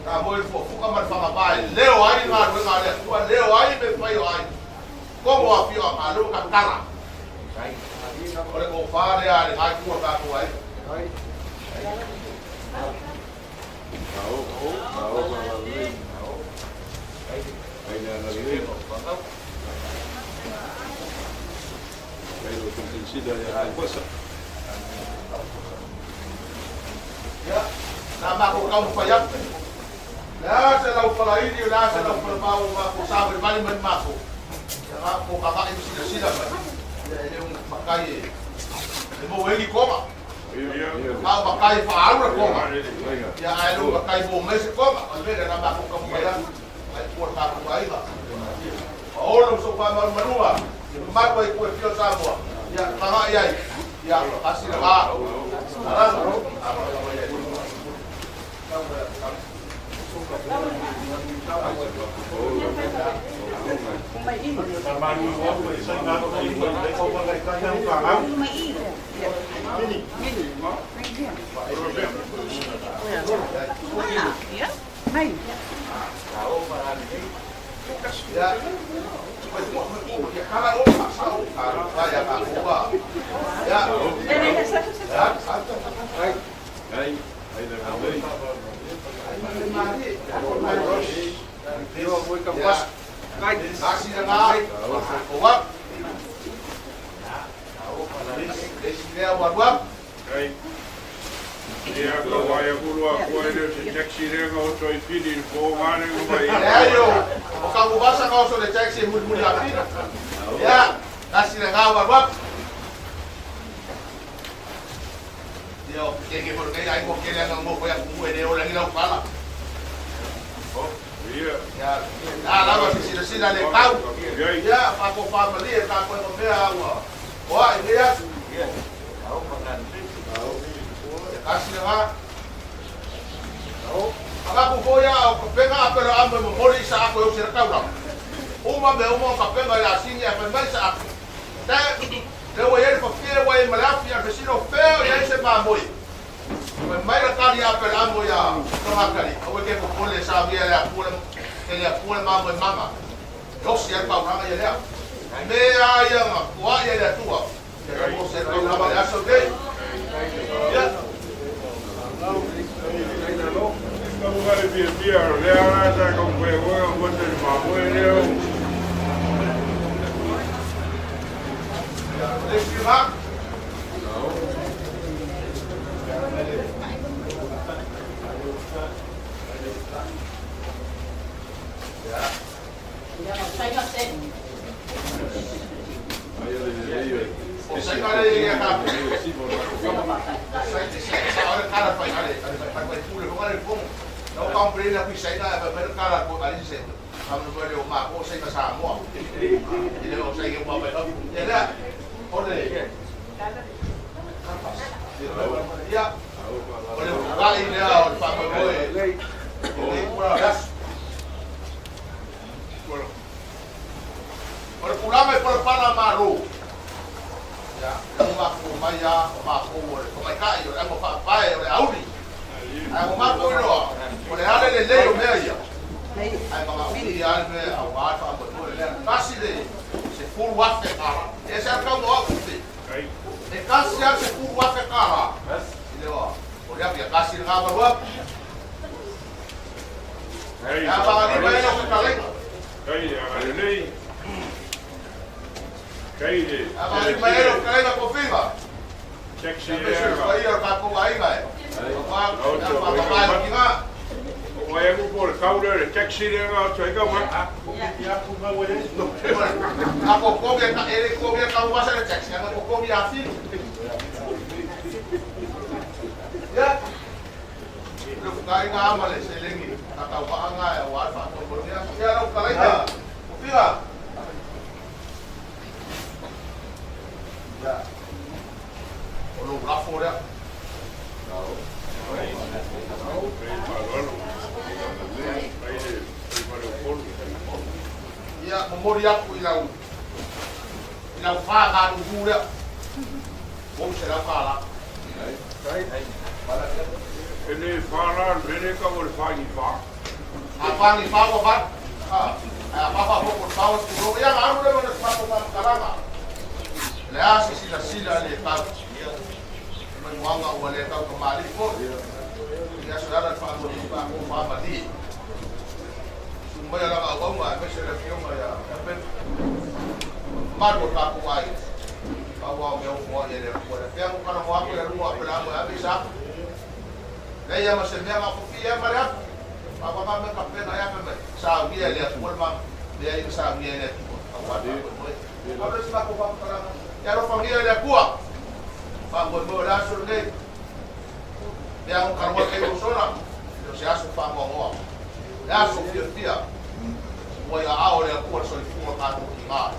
Ka mo i fuafuka ma le whangapai. Leo ai ngā rue ngā lea kua leo ai me whai o ai. Kongo a whio a ngā leo ka tara. O le ko wha lea le ngai kua ka ku ai. Ia, na mako kau whai atu. Le a se lau falaili, le a se lau falamau o mako sa mai mai mai mako. Ia ngā ko ka mai sila sila mai. Ia e leo makai e. E mo engi koma. Ngā makai whaaura koma. Ia ai leo makai mo mese koma. O le mea na mako kau whai atu. Ai kua ka ku aiga. Olo so wha maru manua. Ia maru ai kua fio Samoa. Ia tanga ai ai. Ia asira ngā. Wai aku po le kau le taxi le nga chai ka ma. A ko ko ka ele ko ka wasa le taxi a ko ko ya fi. Ya. Lo ka inga ama le selengi. Ka tau pa anga ya wa fa ko ko ya. Ya lo ka lai ka. Ko fira. Ya. O lo rafo ya. Ia momoli aku i lau whāngaru lea. Mou se lau whāla. E le whāla, le ka o le whāngi whā. A whāngi whā o whā. A whāwhā hoko whā o tūro. Ia ngā aru leo na whāngo whāngaranga. Le a se sila sila le tau. Mai wanga ua le tau ka maali fo. Ia so ala whāngo ni whāngo whāmali. Mai ala ngā waunga, e mese le fionga ia pe. Maru o tāku ai. Ka wā mea o ia le kua. Le pea mo kana mo aku le runga pe la mo e sa. Le ia ma se mea ngā kufi e mare aku. Ka wā mea ka pena ia pe me. Sa uia le atua le ma. Le ia sa uia le atua. Ka wā tāku e moe. Ka le sima ko whamutaranga. Ia ro whangia le atua. Wha moe moe le aso nei. Mea mo karua kei o sona. O se aso wha moa moa. Le aso fia fia. Ua ia ao le akua le soifua tātou ki ngā.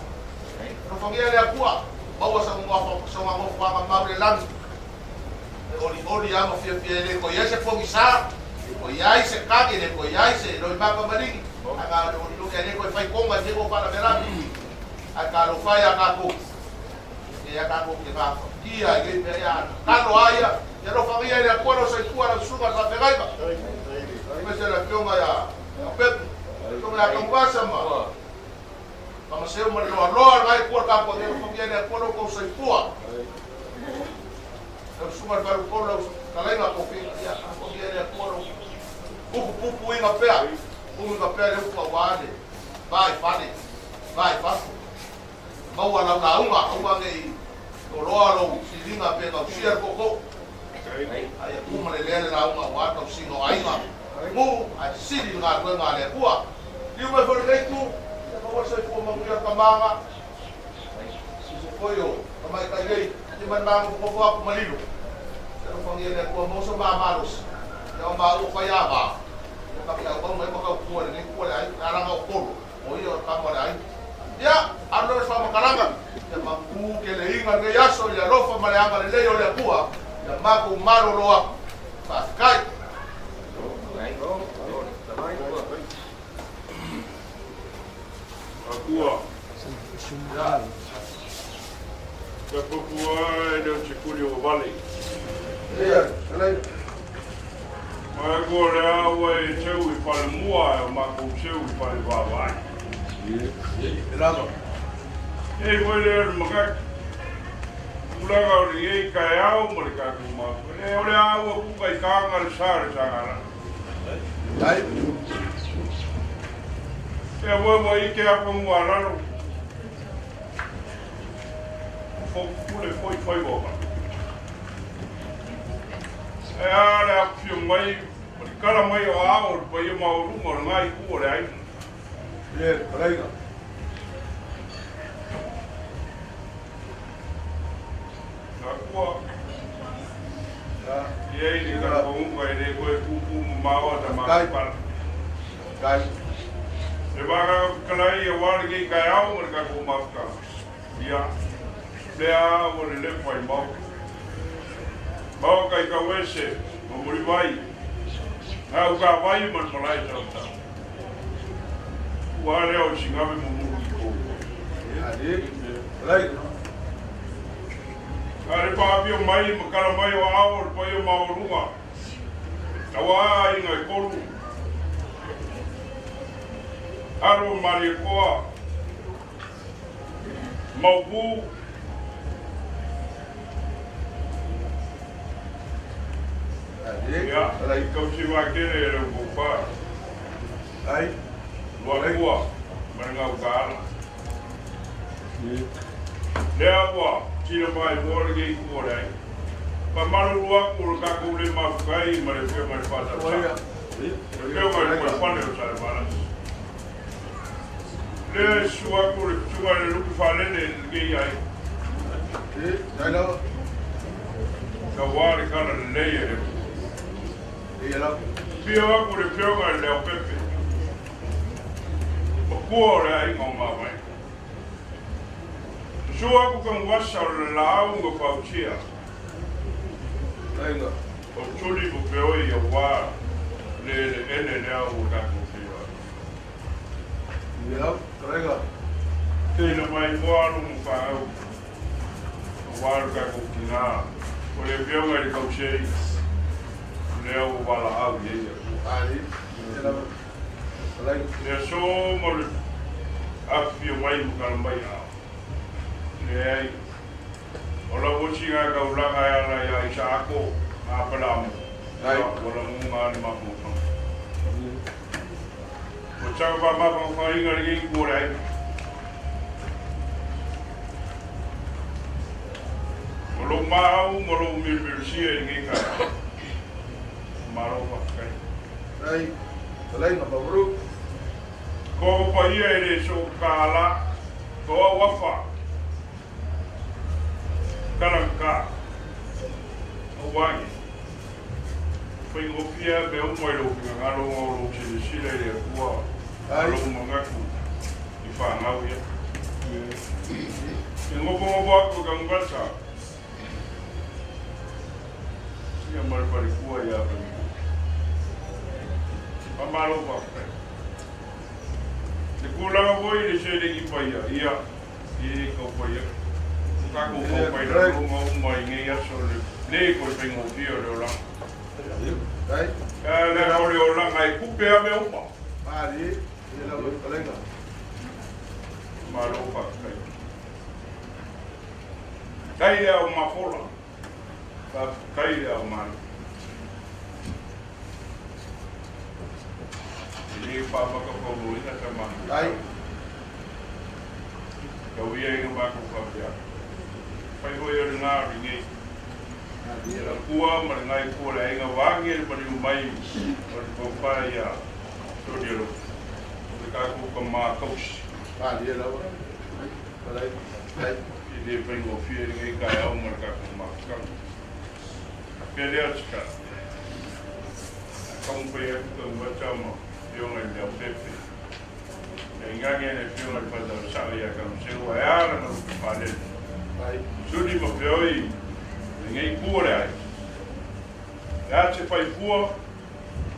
No whangia le akua, maua sa ngā ngofu mau le lani. E oli oli ama fia fia le ko ia se pongi sa, ko ia se kage le ko ia se loi mapa maringi. Anga le oli le ko fai konga te ko pala verami. A ka lo fai a ka ko. Ia ka ko ke ngā. Ia i me ia. Kalo aia, ia ro whangia le akua lo soifua la suga sa fegaiva. Me se le fionga ia Pepu. Tonga ia kampasa ma. Kama seu ma loa loa ngai kua ka ko te whangia le akua lo ko soifua. Lau sunga le valu kolo lau kalainga ko fi ia whangia le akua lo. Pupu pupu inga pea. Pupu inga pea le upa wale. Vai fale. Vai fafu. Maua lau launga aua ngei o loa lo silinga pe kau sia koko. Ai kuma le lele launga wa kau singo ainga. Mu ai sili ngā koe ngā le akua. Liu mai fo le tu, ia maua soifua manuia kamanga. Sisi koio, kamai kai nei, te man mango fofo aku malilo. Se ro whangia le akua moso ma malos. Ia o ma ua whai ava. Ia ka pia au mai maka kua le nei kua le ai, aranga o kolo. O ia o kamo le ai. Ia, alo le whamakaranga. Ia mapu ke le inga nei aso, ia rofa ma le anga le lei o le akua. Ia maku maro loa. Whawhikai. Akua. Ka pupua e leo te kuri o vale. Ia, alai. Mai ko le awa e teu i pale mua e o mako teu i pale wawai. E lama. E koe le aru makaki. Ulaga o le ei kai au mo le kaku maku. E o le awa kuka i kānga le sā le sāngara. Ai. E wai wai i ke apa mua lalo. Fo pule foi fai waka. E a le apio mai, o le kala mai o ao o le pai o maurunga o le ngai ku o le aina. Le, alaiga. Nā kua. Ia i le karapaunga e le koe kupu mu maua ta mākupala. Kai. Le waka kalai e wale kei kai au o le kako mafuka. Ia, le a o le lepa i mau. Mau kai ka wese, ma muri vai. Ngā uka vai man malai tau tau. Ua leo o singawe mo muru i kou. Alaiga. Ngā le pāpio mai, makala mai o ao o le pai o maurunga. Tawa a inga i kolu. Aro mari koa. Maupu. Ia, kau si wā kere e reo koupa. Ai. Lua kua, mana ngau ka ala. Lea ua, tira mai mua le kei kua le ai. Pa maru lua ku le kākou le mafukai ma le pia ma le whātau. Afioga i le Moefale o Salevalasi. Lea e susu atu le Susuga i le Lupe Faalele i lenei aiga. Aua le tala lelei a le Atua. Afio atu le Afioga i le Leaupepe, matua o le aiga o Mavaega. Susu atu Tanuvasa o le laau na fausia. O tuli ma feoi aua le eleele lea ua tatou feiloai. Teina mai moa alo ma fanau aua lo tatou tina o le Afioga i le Kausei lea ua valaau i ai le Atua. Le aso ma le afifio mai ma tala mai ao. Leai. O lau osiga taulaga e ala iā Isaako ma Apalamo, ia, ua lagona lava le mafaufauga. Ua tau faamafaufauina lenei itu o le aiga. O lou maau ma lou milumilusia i lenei taeao. Malo faafetai. Toa paia e le sootala, toa uafa. Talagata, aua e faigofie lava mea uma i lou finagalo ona o lou silasila i le Atua ma lou manatu i fanau ia. E nofonofo atu i Tanuvasa ia ma le faletua ia Fanitu. Faamalo faafetai. Le tulaga foi i le seleni paia, ia, E tau fai atu. Ua tatou maua mai laloga uma i nei aso le le toe faigofie o le olaga. Ae leaga o le olaga e tupe lava mea uma. Malo faafetai. Tai le ao mafola. Faafetai le ao malo. E le faamaka fauluina ta matou. Tau ia i matou faapea. Fai foi o lena o lenei. La pua ma le ngai pua le aiga vaage le maliu mai o le tofa ia Tony Alofa. O le tatou tama tausi. E le faigofie lenei taeao ma le tatou mafutaga. Faapea lea o se tala. A taumafai atu taumata ma Afioga i le Leaupepe. E inane le Afioga i le Faatausaga ia Tamaseu ae a lana upu faalele. Suli ma feoi lenei itu o le aiga. Le a se faifua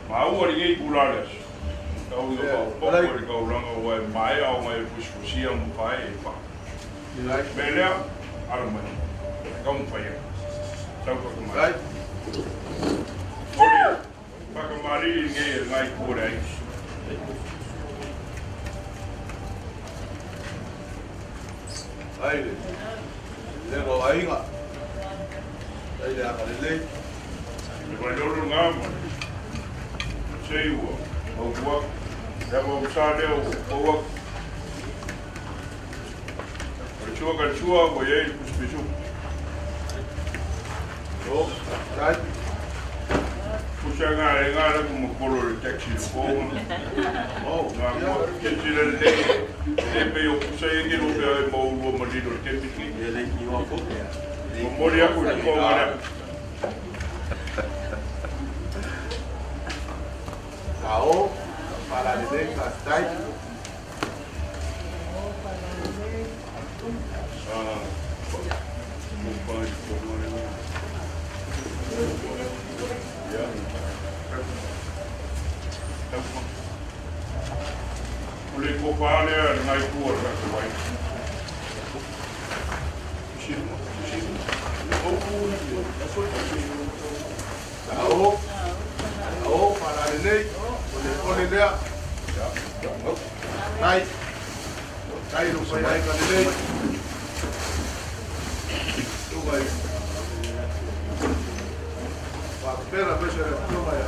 maua lenei itula o le aso. Tau ina faaopoopo i le taulaga ua e maea ona e fusifusia ma fae e faa. Mea lea, alo mai. Taumafai atu. Tau whakamārie. O le whakamārie lenei e ngai kua le aiga. Ai le le o aiga. Ai le anga lelei. Le vailolo ngā ma le sei ua maua. Lea ua usa lea ua maua. O le sua ka le sua ua i ai le pusipisu. Pusa ngā le ngā le kuma kolo le taxi le kōnga. Ngā mua ke tira le le pe o pusa e ke lo pea e maulua ma lilo le kemi ki. Momoli aku i le kōnga lea. Kao, pala lelei, faafetai. O le tofa lea i lena itu o le tatou aiga. Ao, ao, pala lelei, o le ole lea. Tai, tai lo fai ai ka lelei. Tunga i. Whakapera pese le tunga ia.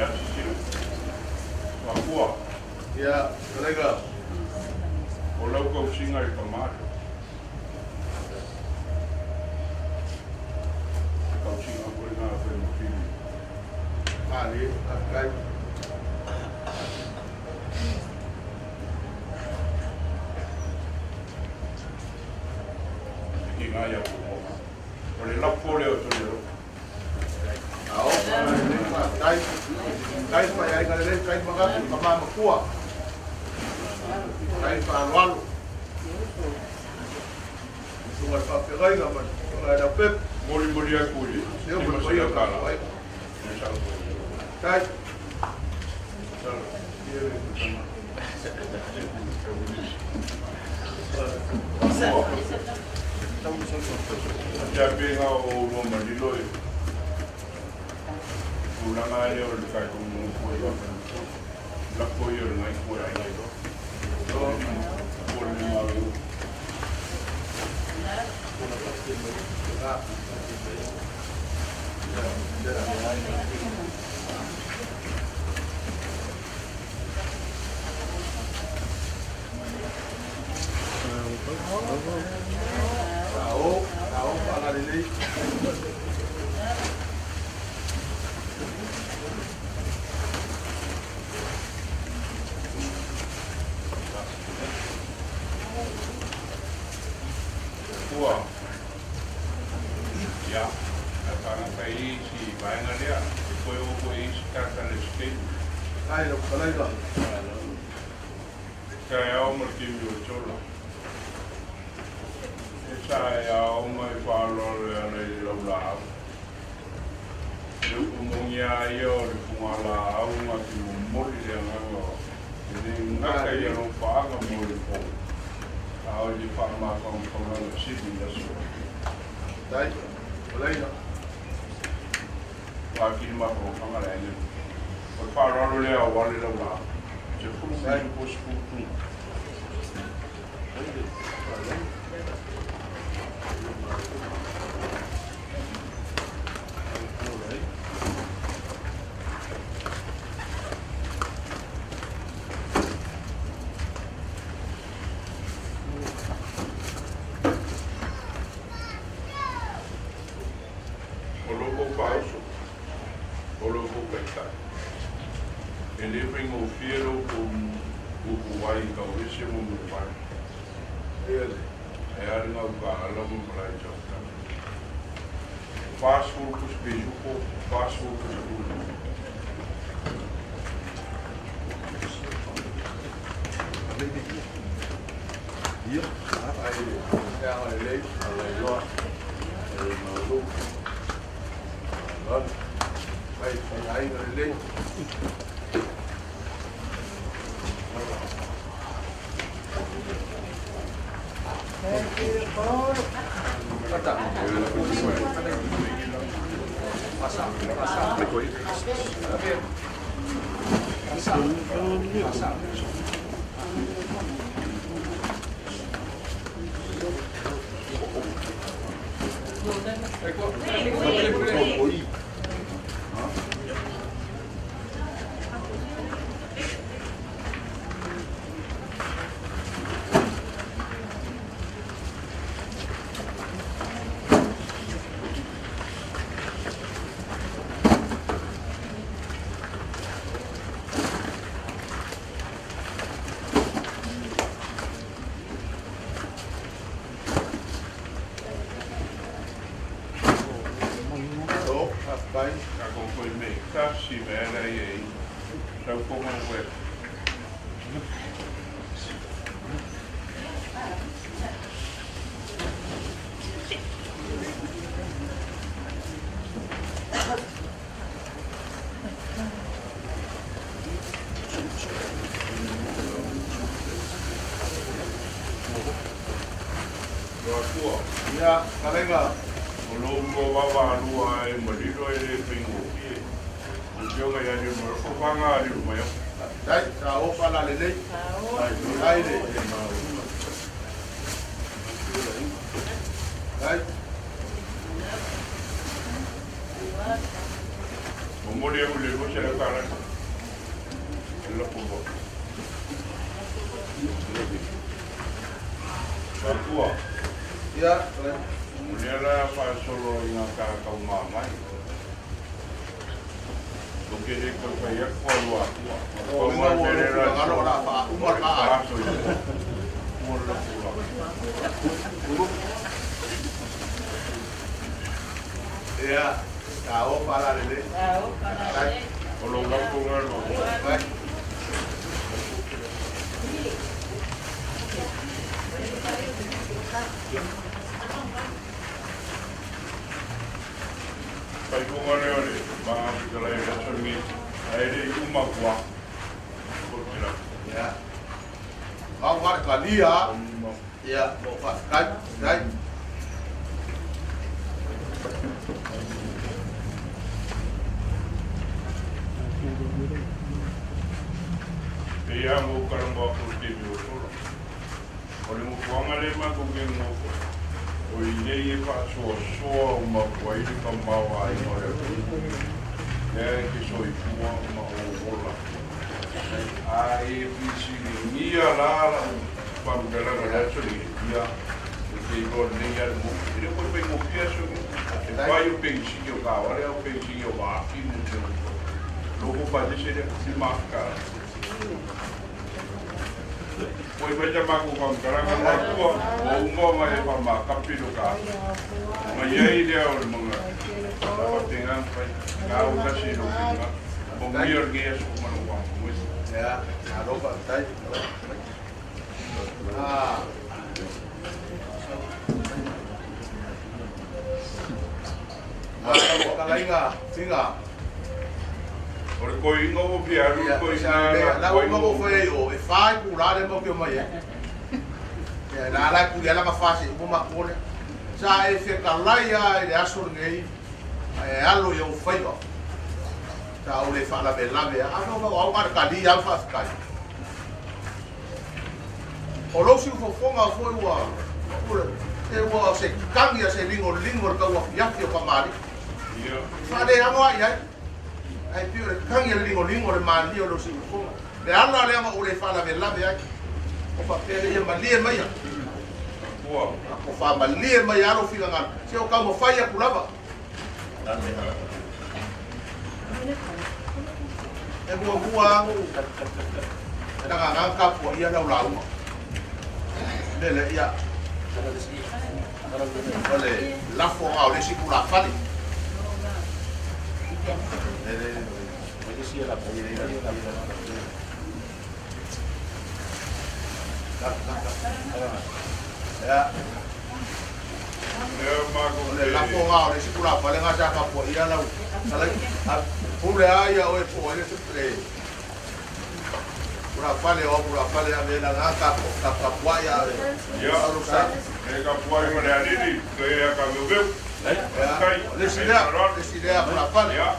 Ia, sisilo. Makua. Ia, fetalaiga. O lau tausiga i le tama lea. Se tausiga foi lena fai ma fili. Malie, faafetai. E tiga ia Pumoga. O le lafo lea o Toleafoa. Ao, lelei, faafetai. Faafetai le faiaiga lelei, faafetai le manatu i tama matua. Faafetai le faaaloalo. Susuga i le faafeagaiga ma le susuga ia Leaupepe. Molimoli atu i le Leo ma le paia o le tatou aiga. Faafetai. Ia pei o lua manino e tulaga lea o le tatou nonofo ai lafo ia o le nai koe ai o le malo. Ao, ao, faagalelei. Ua ia a tagata i isi vaega lea e toe oo foi i isi tagata le schedule. Ai lau fetalaiga. Taeao ma le taimi o le tola. E taeao ma e faaaloalo e ala i le laulaau. Le upu moni lava ia o le fugalaau na te momoli le agaga e le gata i alofaaga mo le po, a o le faamafagamafagaga sili i aso. Dai, Faleina. Ua atili mafamafaga le aiga. O le faaaloalo lea aua le laulaau. 10 minute po o 10 tuga. O lo outou faaoso, o lo outou taitai, e le faigofie lo outou upu ai i tauese ma mulivai. E a le gaukaalala ma malae tautala. 40 pusi peisupo, 40 pusi pulu. Ia, ai, e agalelei, alailoa, e maulu, lalo. Ai, faiaiga lelei. Ao, faafetai. Tatou foi me tasi me ala ia i sau konga koe. Loatua. Ia, fetalaiga. O lo lua vaavaalua e malilo e le faigofie. Le afioga ia Leulumoega, fofoga a Leulumoega. Faafetai, sao faalalelei. Ai le. Ai. Momoli au le 200 tala. E la po. Matua. Ia, O lea la faasolo i ngā kākau māmai. O ke le kau whai aku a lua atua. O ina ua lo finagalo o le a faauma le ma aiga. Ia, taoa faalalelei. O lou lafo lea lua. Vai. Faaiuga lea o le Vaga Fetalai o le aso lenei, ae le i uma atu lava. O te lafo. Ia. Au ga le kalia. Ia, mo faafetai. Faafetai. E ia mo kalama ko te mi o tola. O le mofoaga le matou ke nofo. O i nei e faasoasoa o matua ai le tamaoaiga o le atunuu. Lea e te soifua ma ou ola. A e fesiligia la lau faamatalaga le aso lenei, ia, e te iloa lelei lava le motu. E le o toe faigofie aso nei. E fai o penisini o taavale a o penisini o vaafine ma mea uma. Loko faatasi lea, $5. Ua i mai sa matou faamatalaga matua, ua uma ona e faamakapi lo ta aso. Ona i ai lea o le manatu, sa faapena ona fai, tau tasi i lou finagalo. Manuia lenei aso ma lou faamoemoe. Ia, malo faafetai. Ah. Ah, talaiga, tiga. O le toeaina ua fia alu le Ia, toeaina sa le na la atu ai uma mo mo foi o e fai ku la le mo ke mai e. Ia la la ku le la fa se uma ma ko le. Sa e fe kalai a i le aso lenei e alo i ou faiva. Sa o le faalavelave a no au ga kali a faafetai. O lou siufofoga foi ua e ua se kagi a se ligoligo le tauafiafi o kamali'i. Ia. Faaleago ai ai. Ae pei o le kagi a le ligoligo le malie o lou siufofoga. Le ala lea ma ou le faalavelave ai. O faapea lea ia malie maia. Matua. O faamalie mai lava lou finagalo. Se o taumafai atu lava. E muamua agu lagaga tapuaia lau lauga. Lele ia. O le lafoga o le isi tulafale. Ia. Lea matou O le te lafoga o le isi tulafale lena sa tapuaia lau talai. Pule lava ia oe po o ai le tulafale o au tulafale a me lagaga tapuai a Ia, alo sa. e tapuai ma le alii, toe ia Kaveuveu. Ia, Faafetai. o le isi Ai lea, faaaloalo. le isi lea tulafale. Ia,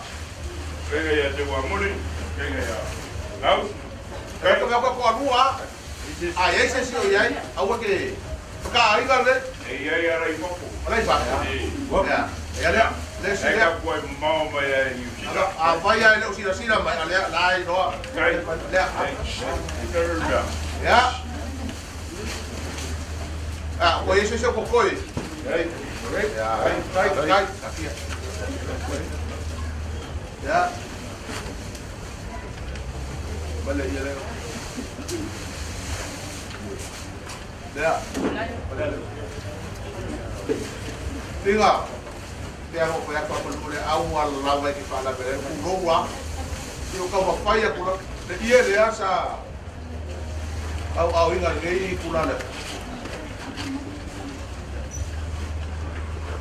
faiga ia te Uamuli, faiga ia Lau. E ka mea ko alua. A i ai se isi o i ai, aua ke whakaaiga le, E i ai ala i fafo. o le i E, Ia, ia lea, le isi e lea. tapuai mamao mai ai Niu Sila. A fai ai le o silasila mai, a lea, la i loa. Kai. Lea, Ai, e mea. ia. A, ua i ai se isi o kokoi. Ia, kai, kai, akia. Ia. Bale, ia lea. Lea. Tiga. Te aho whai atu apa le au ala lava i ki whaalavele. Ku roua. I o kau mawhai aku la. Le ie lea sa au au inga nei i kula le.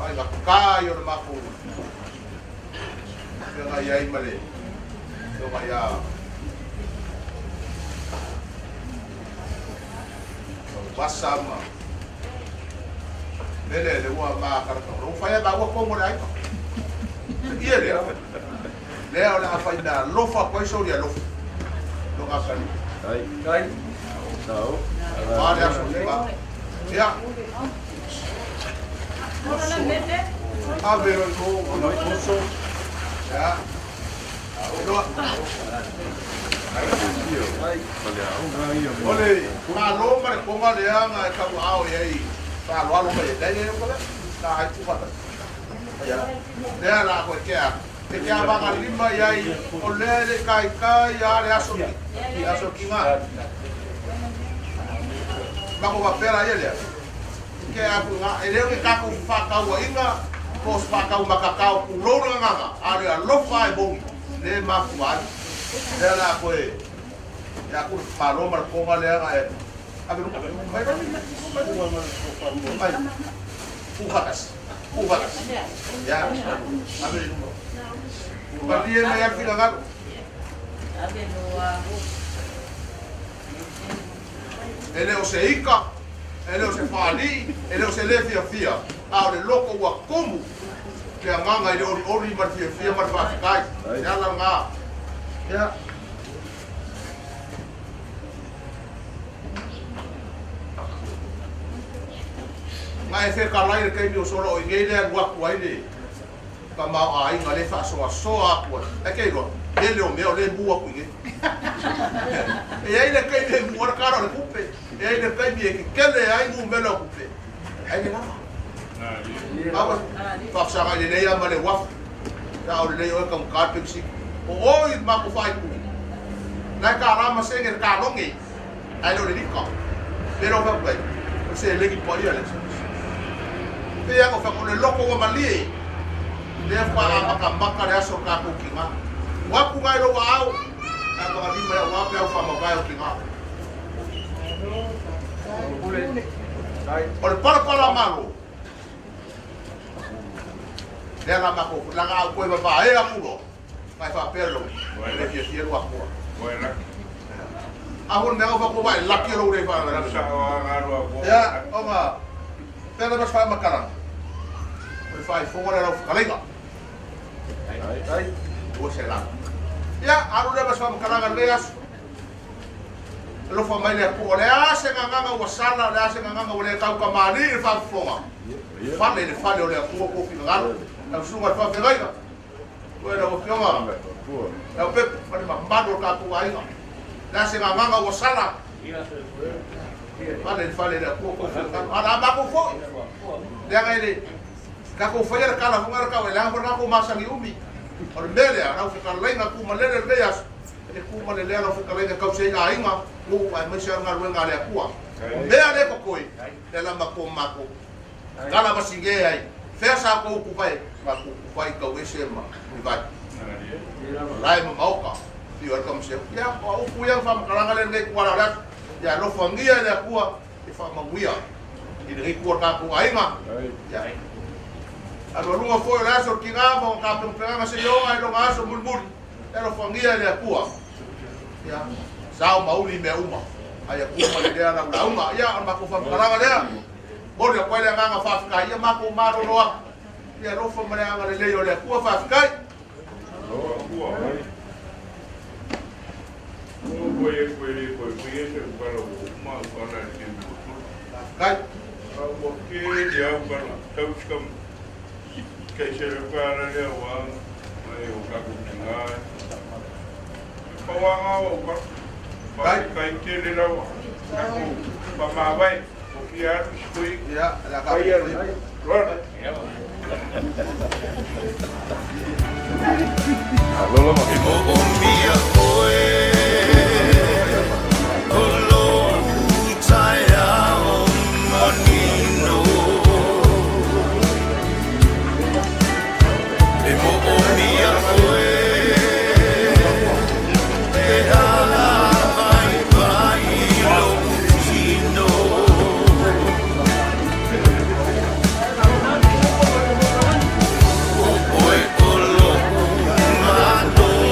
Ai nga kai o le maku. Ia ngai ai ma le. Ia ngai a. Wasa ma. Lele le ua ma karaka. Ro whai a ua kongo le aika. Ie lea. Lea o le a whai mea lofa koe sori a lofa. Lo ngā kani. Kai. Tau. Wā le aso le wā. Ia. A vero i mō. Ia. Iloa. O le Malo ma le koga lea na e tauaao i ai faaaloalo mai ai. Leai e o lea. Na ai tuufaatasi. Ia. Lea la koe kea. E ke avagalima i ai o lea e le i taitai a le aso ki aso kiga. Mako faapea la ia lea. Ke aku nga e le o ke tatou fefaatauaiga po o se faataumatatao pulou le gagaga, a o le alofa e moni le mafua ai. Lea la koe e aku le malo ma le koga lea na e ave luma mai mai mai tuufaatasi tuufaatasi ia ave i luma malie mai a le finagalo. E le o se ika, e le o se faalii, e le o se lē fiafia, a o le loko ua tumu le agaga i le olioli ma le fiafia ma le faafetai. Le ala lena. Ia. Na e fetalai le taimi o sola o i nei le alu atu ai le tamaoaiga le faasoasoa atu ai. Ae ke iloa, tele o mea o lea e mu atu i nei. E i ai le taimi e mu ai le tala o le tupe, e i ai le taimi e tetele ai numera o tupe, ae le lava. Aua, faafesagai lelei lava ma le uafu, a o lelei oe taugata le penisini. O oe i le matou faaitu, la e tala ma sene le kalone, ae le o le lita. Pe le o fai atu ai, o le seleni paia lea. Pei lava ona fai atu, o le loto ua malie, lea faatoa amatamata le aso o le tatou tina. Ua atu nai lou aao, ae magalima i au a peau faamavae o tina. O le palapala malo, lea la matou, leaga a ou toe vavae atu loa, Na e faapea lou, e le fiafia lou akua. A foi le mea ua faapea e laki lou le faalavelave. Ia, ona pea lava se faamatalaga, o le faaifoga lea o lau fetalaiga. 200. Ia, alu lea ma se faamatalaga i lenei aso. Alofa mai le Atua, o le a se gagana ua sala, o le a se gagana ua le tautamalii i le faafofoga, fale i le fale o le Atua kou finagalo, lau susuga i le faafeagaiga. Oe lau Afioga Leaupepe ma le mamalu o le tatou aiga. Le a se gagaga ua sala, fale i le fale i le Atua tou finagalo. A o le a matou foi, leaga e le tatou faia le tala foi lea tau e leaga foi le tatou masani umi. O le mea lea, lau fetalaiga tumalele i lenei aso, e tumalele lava lau fetalaiga e tausi ai aiga, nuu aemaise lava le galuega a le Atua. O mea lea e totoe, lea la matou matou Tala ma sige ai, fea sa kou kupa e, ma kou kupa i tau ese ma Livai. Malae ma maoka, afio ai le Kamaseu. Ia, o a upu ia ma faamatalaga lea i lenei ituala o le aso. Ia alofagia e le Atua e faamanuia i lenei itu o le tatou aiga. Ia, alualuga foi o le aso o le tiga ma ona tapenapenaga seia oo i lona aso mulimuli. Ia alofagia e le Atua. Ia, sao ma uli mea uma. Ai Atua ma le lea lau lauga. Ia, o le matou faamatalaga lea. Momoli atu ai le agaga faafetai ia matou malolo atu i le alofa ma le agalelei o le Atua. Faafetai. Faafetai. Faafetai. E moomia oe o lou taeao manino. E moomia oe e ala vaivai lou tino. O oe o lo'u malosi'aga.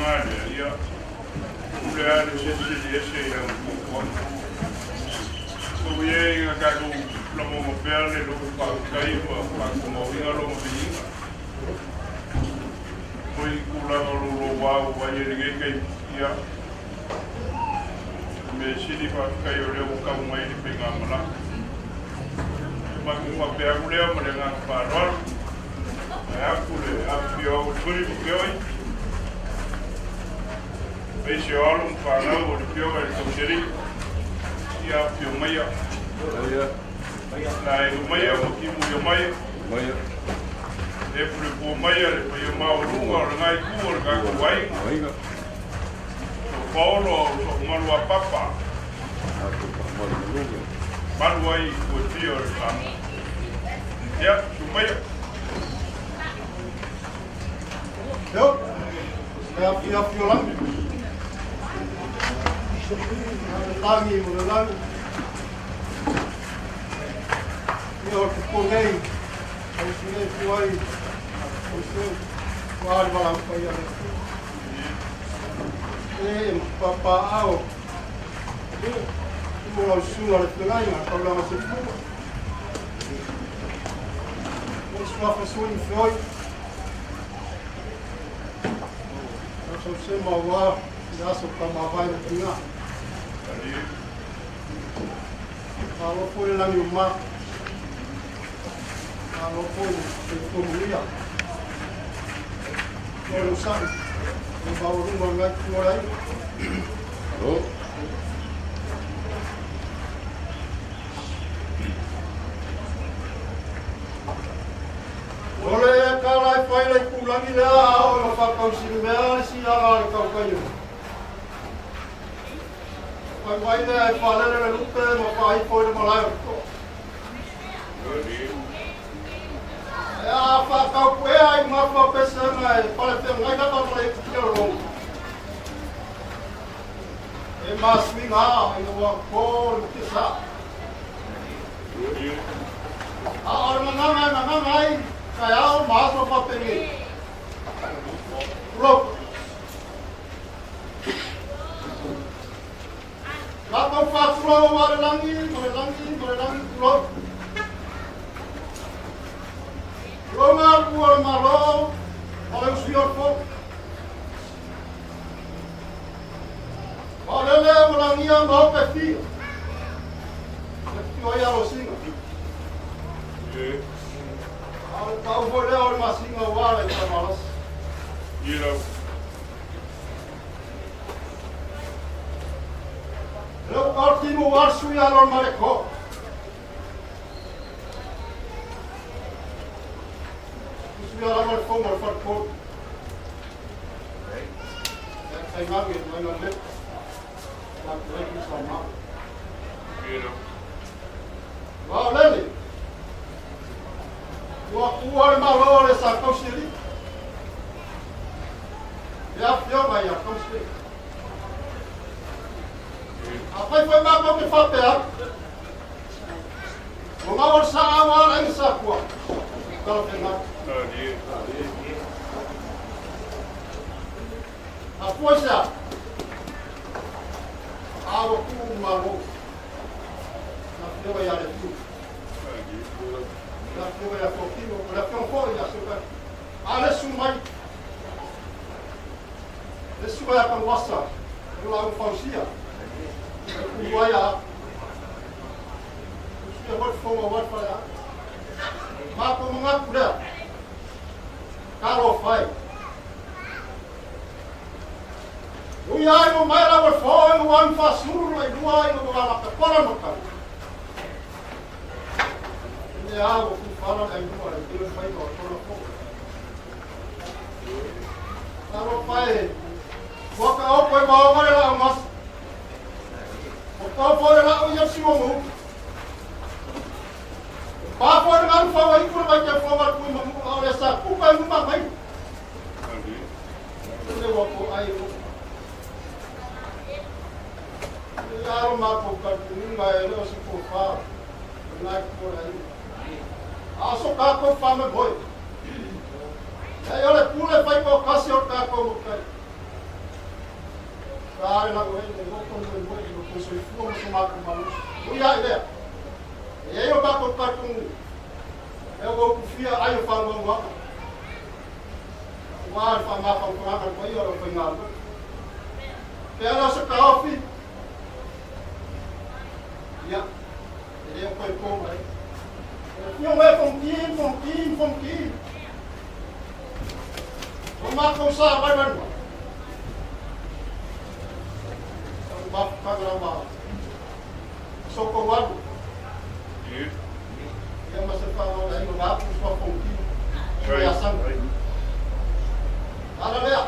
tulaga lea, ia, pule lava le se isi e ese i lana fuafuaga. Tou i ai ina tatou lagona pea le loto faafetai ma faatumauina lona viiga. Foi i tulaga o lou louā ua vaai ai i lenei taimi, ia, o le mea sili faafetai o lea ua tau mai le faigamalaga. O le matou faapea atu lea ma le agaga faaaloalo, vaeatu le afifio au o Tui ma Keoi, aemaise o alo ma fanau o le Afioga i le Tausialii, ia afifio maia. Laelu maia ma timuia maia. Lepulepua maia le paia maualuga o lena itu o le tatou aiga. So paolo o so'u malu a papa. Malu ai i kuepia o le Samoa. Ia, su maia. Yo, e afiafi o lagi. Lagi o le lagi. Ia o te pō nei, au si nei puai, au se, ua ali wala upa ia le. E, e papa ao, e, mo lau sunga le fegainga, kaulanga se pua. O suafa sui feoi. Au sau se maua, i aso ka mawai le tinga. Malo foi le lagi o ma. Malo foi le soifua. O le usai. O maualuga o lenei itu o le aiga. O le kala e fai le itulagi lea a oo ina faatausilimea le siaga a le taukaio. Fai mai lea e faalele le lupe ma faaifo i le malae o le toa. Ae a faataupuea i mafu a pesega e palefeagai lava ma le ikutia o logo. E masuiga ina ua ko le mutia sa. A o le gagana e gagana ai taeao ma aso faapenei. Tulou. Matou faatulou aua le lagi ma le lagi ma le lagi tulou. Tulou ngā atua o le Malo ma le usuia o le fono. Faalele ma lagia ma ope fia. Le fio ai alo singa. A o le pau foi lea o le masinga ua le tamalasi. Leu altimo ua sui alo ma le ko. Sui alo ma le fongo le falikolu. Kai ngange mai na le. La kureki sa ma. Wa lele. Ua ua le malo le sa kausili. Le afioga ia kausili. Afai foi matou te faapea atu, o ngau o le saau a le aiga Sakua, talafeagai. Afua i se a? A ua tuu i malo. Le afioga ia Lefiu. Le afioga ia Tokino, o le afioga foi ia Seukai. A le su mai. Le suka ia Tanuvasa, o le laau fausia. E pulu ai a. Usuia foi le fofoga aua le faleaai. Matou manatu lea. Talofa e. Ui ai mo mai lau e fo e mo anu faasulu le lua i mo ala ka kola no ka. Le a o ku fala le lua le tele fai o tola fo. Talofa e. Ua ka opo e maoga le lau mas. O ka fo le lau ia si mo mu. Pa fo le ngaru fa wa iku le mai te fo ma ku ma mu o le sa ku pa mu ma mai. Le ua ko ai o. Le aro ma ko ka tunga e le o se ko fa. Le ko lai. A so ka ko fa me boy. Ei o le pule fai ko kasi o ka ko mo kai. Ta le lau ai le loto mo mo i lo soifua ma so matou malosi. Ui ai lea. E i ai o matou talitonuga, e ua utufia ai o faanoanoaga, aua le faamafaufauga i le paia o le aufaigaluega. Pe ala o se taofi, ia, e le o toe po mai. E afio mai Fonoti, Fonoti, Fonoti. O matou sa mai mai. O le mafutaga lava soko alu. Ia ma se whanau i ngā pusua fonoti. Ia sanga. Ala lea.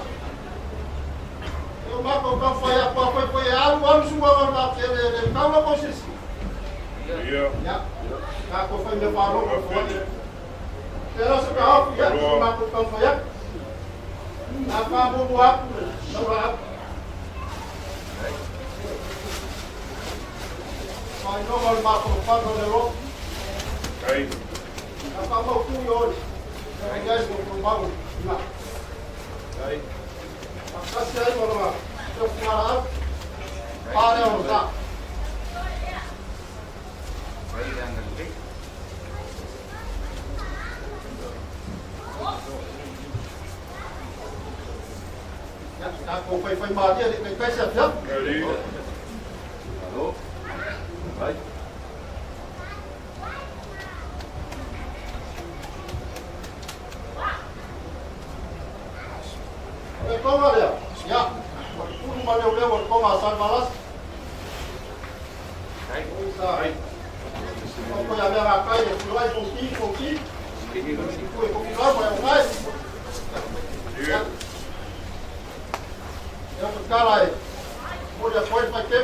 E o mākou kau whai a kua whai whai e alu alu sua wa ngā te le le kaula ko sisi. Ia. Ngā ko whai me whāro ko whai. Te rā se ka hoki ia, ko mākou kau whai aku. Ngā whāmomo aku le, laura aku. Whai noa le mākou whano le ro. Ngā whamau kui oi. Ngā ngai mo ko mau. Ngā. Kasi ai mo nga. Te fungara au. Pare o sa. Ia, ta ko whai whai māria le kai kai se apia. Alo. Vai. O le tonga lea. Ia, o le pulu ma leo leo o le tonga a San Malas. O sa. O ko ia mea ngā kai e pulai fonti, fonti. Ko e koki lau mai o ngai. Ia. Ia ko kala e. Mo ia koe whai ke.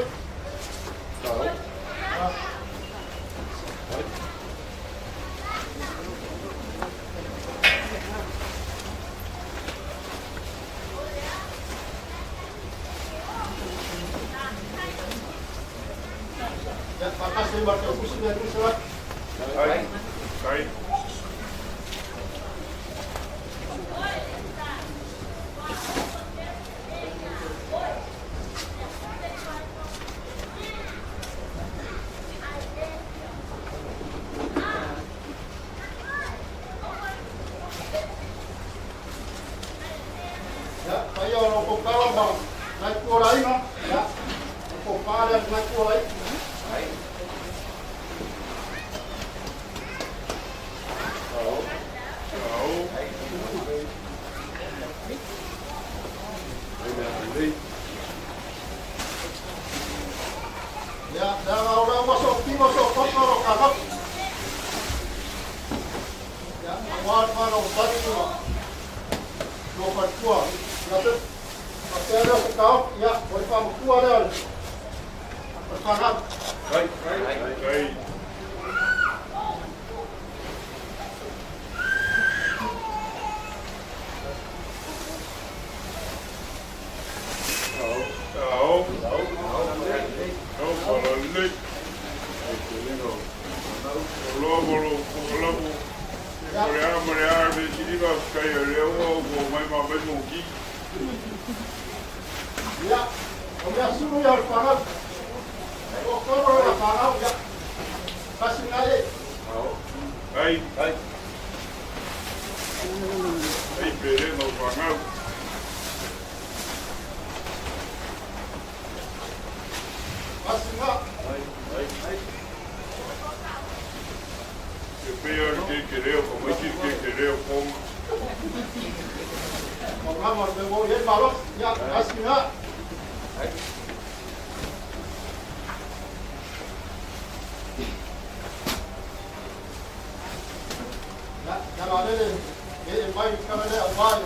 Ia, whakasi ma te kusi me kusi la. Ia, whai o ko kala ma nai kua rai no. Ia, ko pāre nai kua rai. Ia, lea ngā ora ua so kimo so koko ro ka hoki. Ia, a wā whānau o tari ma no whai kua. Ia te, a te reo se kao, ia, o le whamakua lea le. O le whanau. Ia, o mea sulu ia o le whanau. O koro o le whanau, ia. Kasi ngai e. Kasi ngā. O ngā ma me mo ye malo. Ia, kasi ngā. Ia, ia la lele, e e mai kala lea o mai,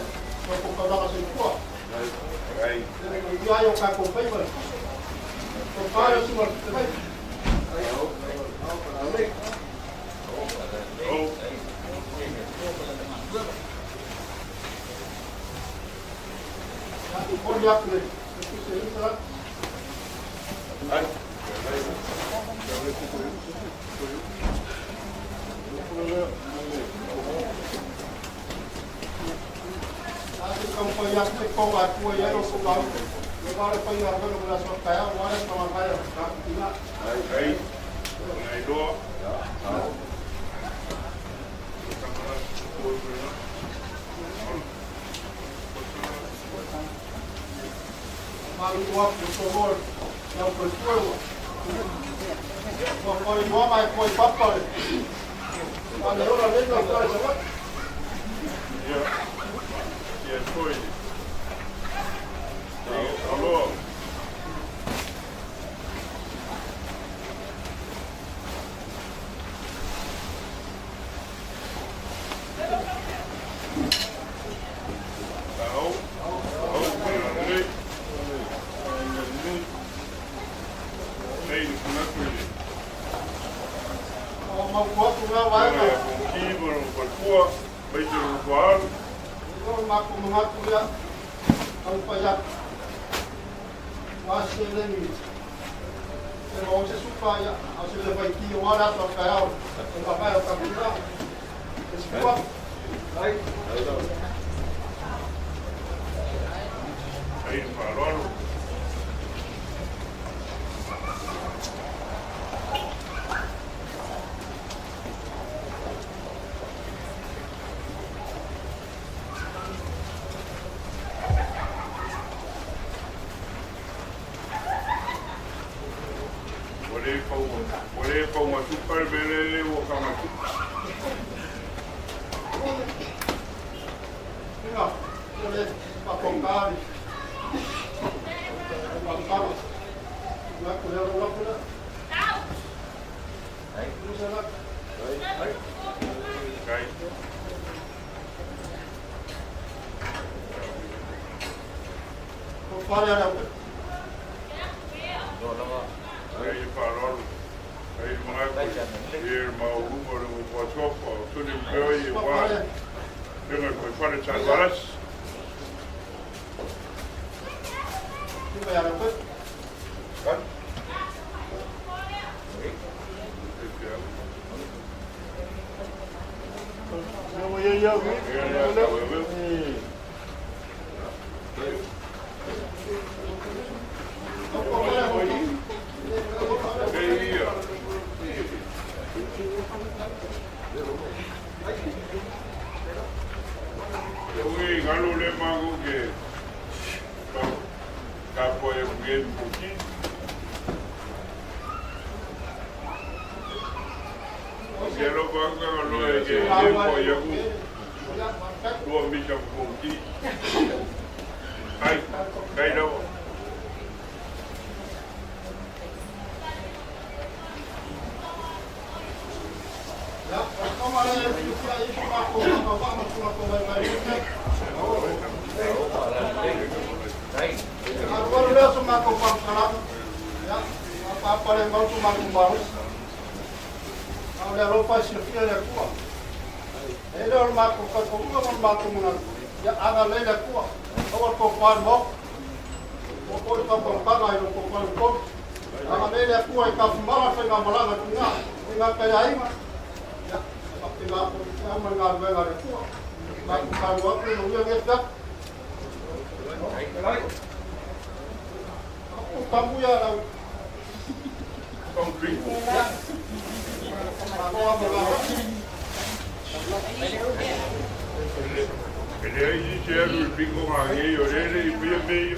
o ko kaulanga se kua. Lele ko ia ai o ka ko whai Ko pare o suma te mai. Ia, o ni aku le. E kuse i sara. Ai, ngai loa. Ia, ia foi. Aloa. Tau. Tau, le. Nei, le manatu i le. Ia, ki ma le faletua, mai te le faalu. Ai, le faaaloalo. Ua le pau, ua le pau matupa le mea lea ua kamatupa. Kai. Ai, le faaaloalo. Ai, le manatu i le maualuga o le ua tofa, o tuli mea i wa. Lenga koe fale Salvalas. Ia. Ui, galo le mangu ke ka po e ngen puki. Ke lo banga lo e ke e po ya ku. Tua misa puki. Kai, kai lo. Kong drink. E le ai se alu i pingo ngā ngei o lele i pia mei.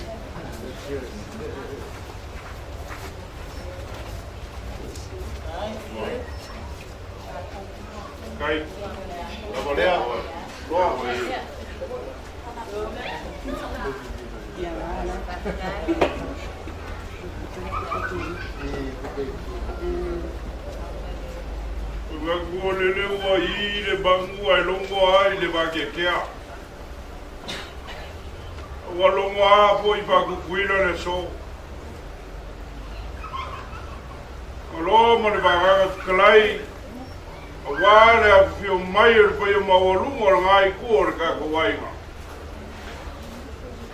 Kai. Lava lea. Loa. Nga kua lele ua i le bangu ai longo ai le vakekea. Ua longo a po i pakukuila le so. O loa ma le vagaga tukalai. A wā le awhio mai o le paia maualuga o le ngai kua o le kakawaiga.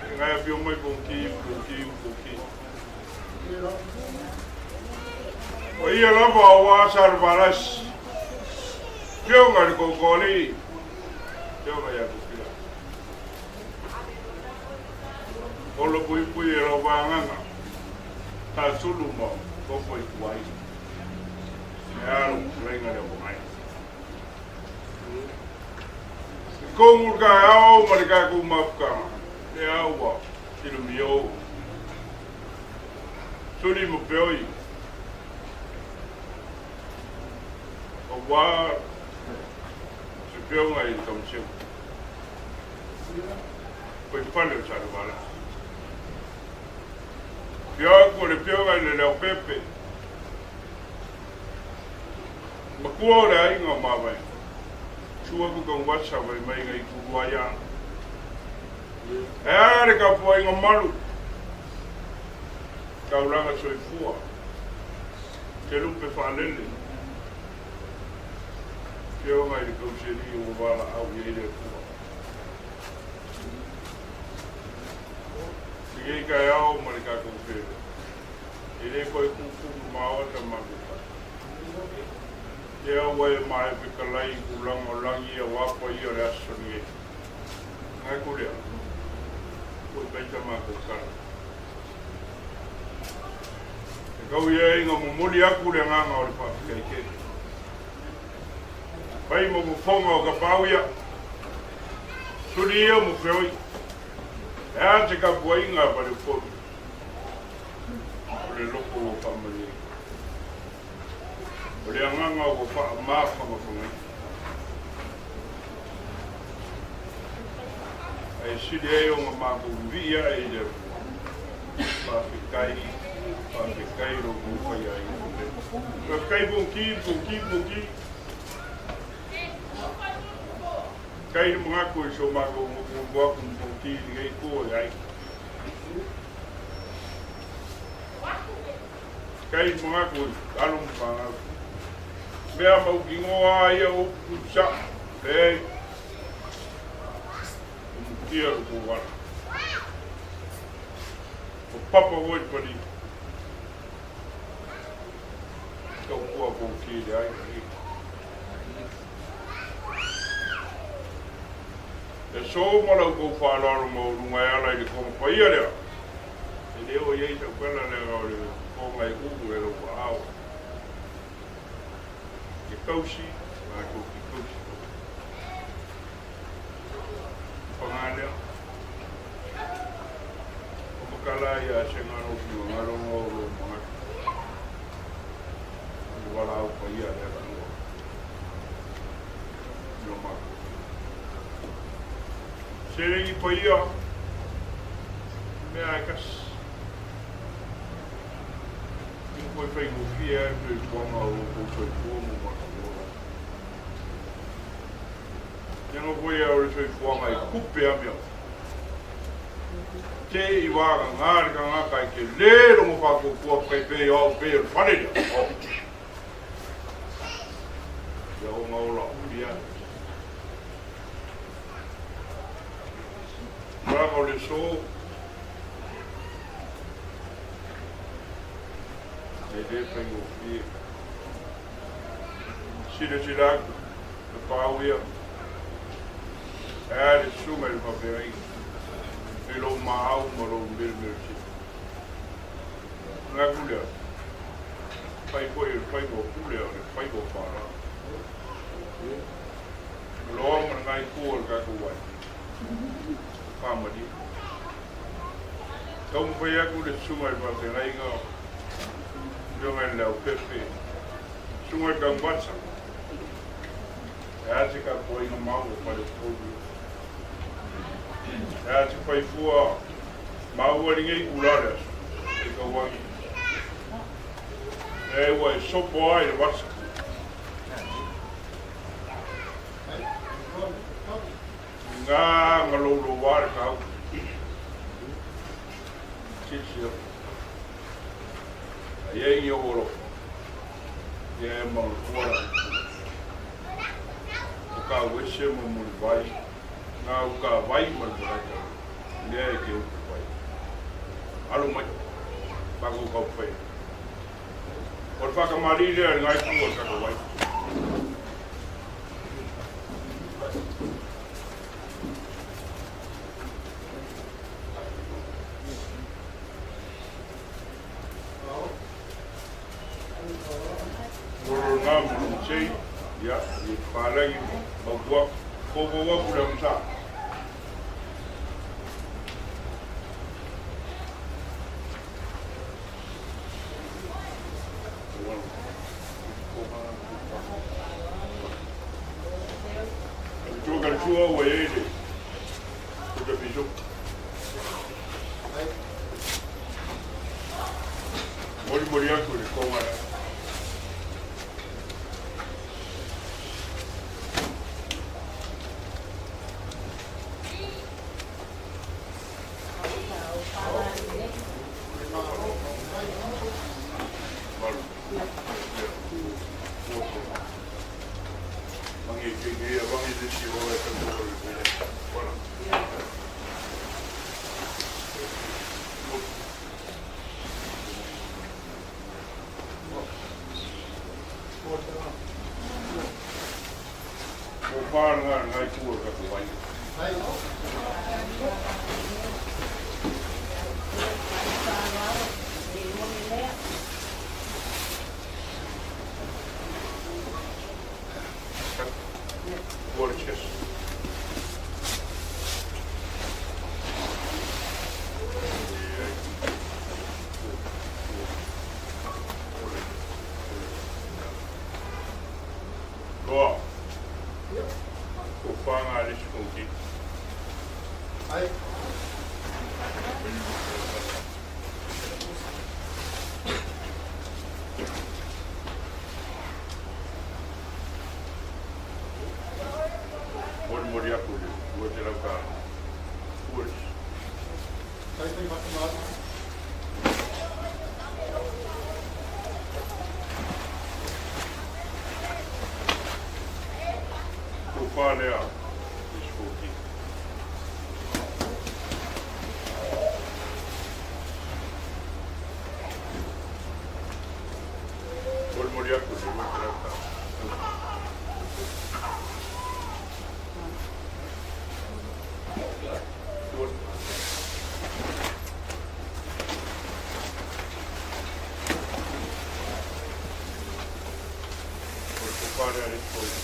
E ngai awhio mai pongki, pongki, pongki. O ia lava o wā sa le valasi. Fioga le kokoli. Fioga ia kukila. Olo puipui e lau vagaga, tasulu ma koko i kuai. E alo kutulenga le wangai. Kongu ka ao ma le ka ku mapukanga. Le aua, tilo mio. Suli mo peoi. O wā, se peonga i kamuseu. Koe pale o Salevala. Pia ko le peonga i le leo pepe. Makua o le aiga o Mavae. Sua ku kau wasa vai mai ngai ku ia. E a le kapuaiga malu. Taulaga soifua. Te lupe faalele. Fioga i le kauseli ua valaau i ai le Atua. Lenei taeao ma le tatou feiloai, e le toe tuutuu mamao sa matou tala. Te aua e mae fetalai i tulaga o lagi aua paia o le aso lenei. Manatu lea, ua i mai sa matou tala. E tau ia ai na momoli atu le agaga o le faafetai tele. Fai ma fofoga o Tapaau ia, suli ia mo feoi. E a te tapuaiga a Faleupolu, o le loko ua faamalie. O le agaga ua faamafagafagaina. Ae sili ai ona matou vivii ae i le Atua. Faafetai, faafetai lo outou faiaina lelei. Faafetai Fonoti, Fonoti, Fonoti. Kai le manatu i so matou nofonofo atu ma Fonoti i lenei itu o le aiga. Kai le manatu i alo ma fanau. Mea mautinoa a ia upu tutusa. Leai. O mutia lo kou ala. O papa foi le pali. Tautua Fonoti i le aiga nei. E so ma la outou faaaloalo maualuga e ala i le toga paia lea, e le oo i ai sau tala leaga o le toga e uu e lou aao. Ke tausi, matou te tausi foi. Paga lea, o makala ia a se galo finagalo ma o lou manatu. O le valaau paia lea la ua. No matou. Seleni paia, mea e tasi. I koe whaigofie ai soifuaga o lo outou soifua ma o matou ola. Ia foi e o le soifuaga e kupe a mea. Te i wāga ngā le kangaka i te lē rongo whākōkua kai pē au pē o le whare lea. Oh. Ia o ngā ola uli ai. Ranga o le so. E le faigofie. Silasila atu, le pau ia. E a le susuga i le faafeagaiga. I lou maau ma lou melemele. Manatu lea, fai foi o le faiva o pule o le faiva o faalala. Loa ma lenā itu o le tatou vai. Faamalie. Taumafai atu le susuga i le faafeagaiga, Afioga i le Leaupepe, Susuga i le Taumasa, e a se tapuaiga mau o Faleupolu. E a se faifua maua lenei itulā o le aso, e tauagi. E ua e sopo ai le vasa. Ngā ngaloulou a le kau. Silasila. Ai ai ni ou alofa. Ia e maulukua la. O ka uese ma mulivai. Ngā uka vai ma le malaika. Lea e te upu vai. Alo mai. Makou kau whai. O le whakamali lea i ngai pua ka wai. Sei, ia, i palagi, mautua, fofo atu le agasā. Tua ka tua ua i le o te piso. Mori mori atu i le konga. Malu. Mangi ke ke mangi te si o e ka o le. Voilà. O whānga ngai kua ka te wai. Water chest. Loa. O whānga le sikoki. Ai. Mori mori aku le, ua te lau ka. Uas. Tai tai whakamā. O whālea, le sikoki. Mori mori aku le, ua te lau ka. Uas. O whālea le sikoki.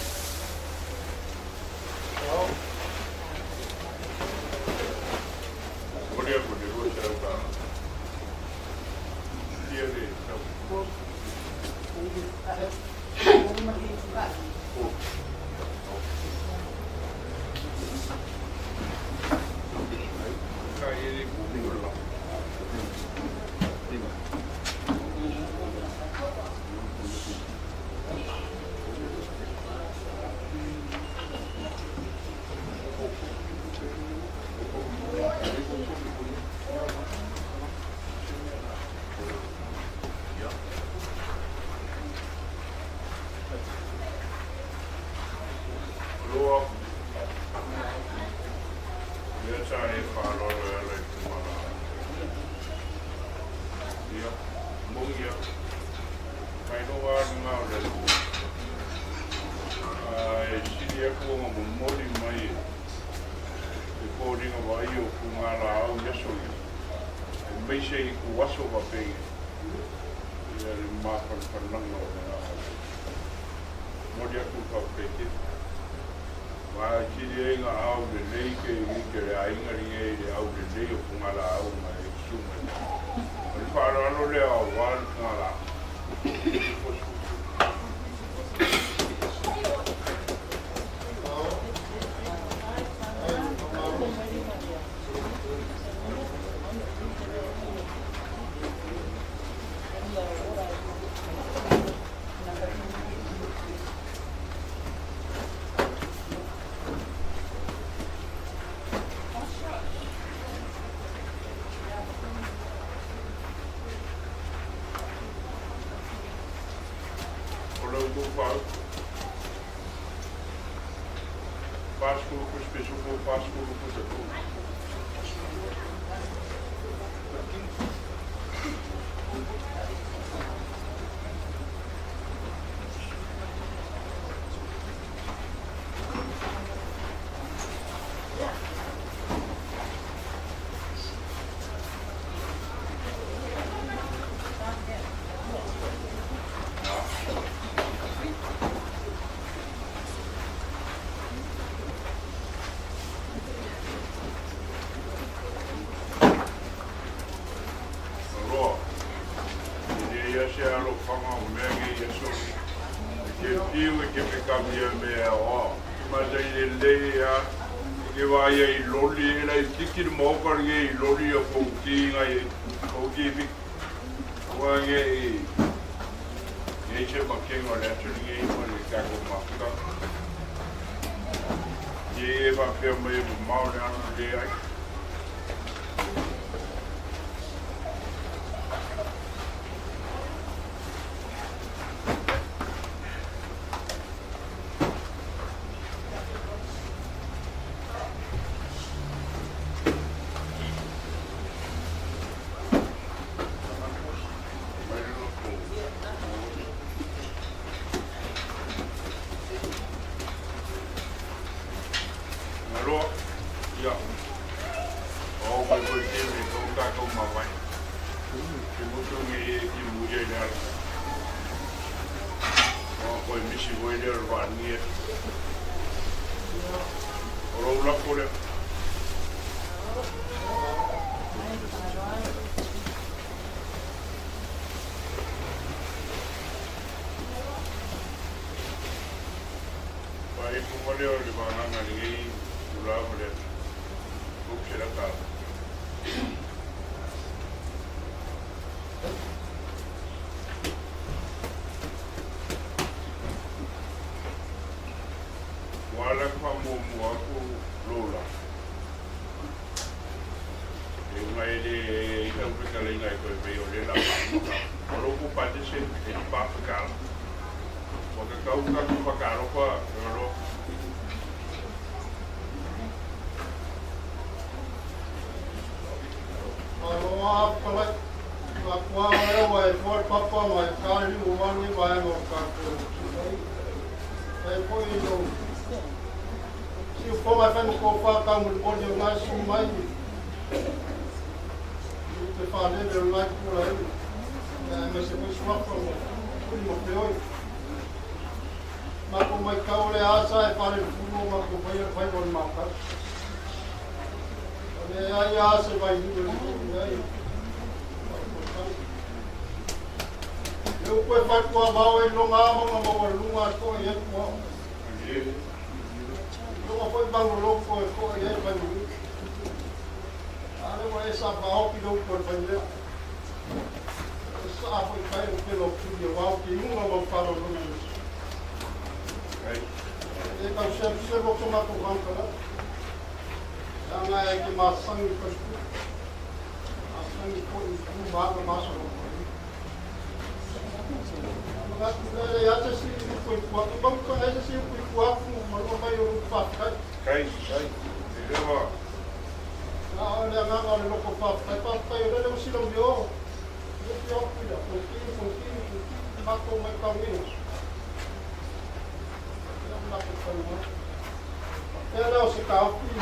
Mori aku le, ua te lau ka. Ia le, tau. Ka e le ku la. Loa. Ia sa e whālolo e ala i kumala. Ia, mongi ia. Kai no wā ngā o le lua. E sili aku o ngā momoli mai e. Te kōringa wa i o ku ngā la au yaso ia. E meise i ku waso wa penge. Ia le māwhanwhananga o ngā au. Mori aku ka peke. Wa tiri e ngā au le nei ke i ke le ainga ringe i le au le nei o ku ngā la au ngā e suma. O le whāralo le au wā le ku ngā la. O lau tō whau. Whāskuru ku spesuku, whāskuru ku te tū. sea alofaga o mea nei i aso nei. E te fiu e te fekamia mea aoao. E masai lelei a e te vaai ai i loli e lai tiki le maoka lenei i loli o kou ki ngai kou ki fi. Aua nei i se makenga o le aso lenei ma le tatou mafutaga. Ia e faapea mai e mamao le ala leai. Malo, ia. O mai foi te me ko ka ko mawai. Ke motu nge e ki muri ai le ala. O koe misi voi le o wāngia. O rau lako lea. Faaipuga lea o le vagaga lenei tula ma le aso. Oops, e lata. Ua ala ka faamuamua atu Lola. E una e le i sau fetalaiga e toe fai o lea la faamuta. O lou pupate se e ni pāwhekala. Ua tatau tatou whakaalofa Lola. Malo a palai, la kua lea wa e foa le papa ma e ka le limu malu i vaega o le tatou e foi i lou siufoga e fai ma tofa tau molimoli o na e sui mai i te faalele o lena itu o le aiga aemaise foi suafa ma tuli ma feoi. Matou matau o le asa e faalelefulu o matou faia le faiva o le matau. O leai lava se vailiu e lelei ai faapotopoto. Le upu e fai tuavao e iloga a mauga maualuluga a to'a i ai puao. Iloga foi mauloloto e to'a i ai vaimaliu. A lea ua e savaoki le upu a le faimea. E saa foi kai o pelo o tuli aua o te iuga mau faalolona Iesu. E tau seluselu o to matou faamatalaga. Leaga e te masani i faipule, masani foi i tu ma aga ma aso lava. Manatu lea e leai se isi upu i tua atu, mau toe leai se isi upu i tua atu ma lua mai o lou faafetai. Kai, kai, e lewa. Na o le agaga o le loko faafetai, faafetai o lele ua silamia o, le fia o kuila, koutini, koutini, koutini, matou maitauina. Ia matou talanoa. Faapea lea o se taofi.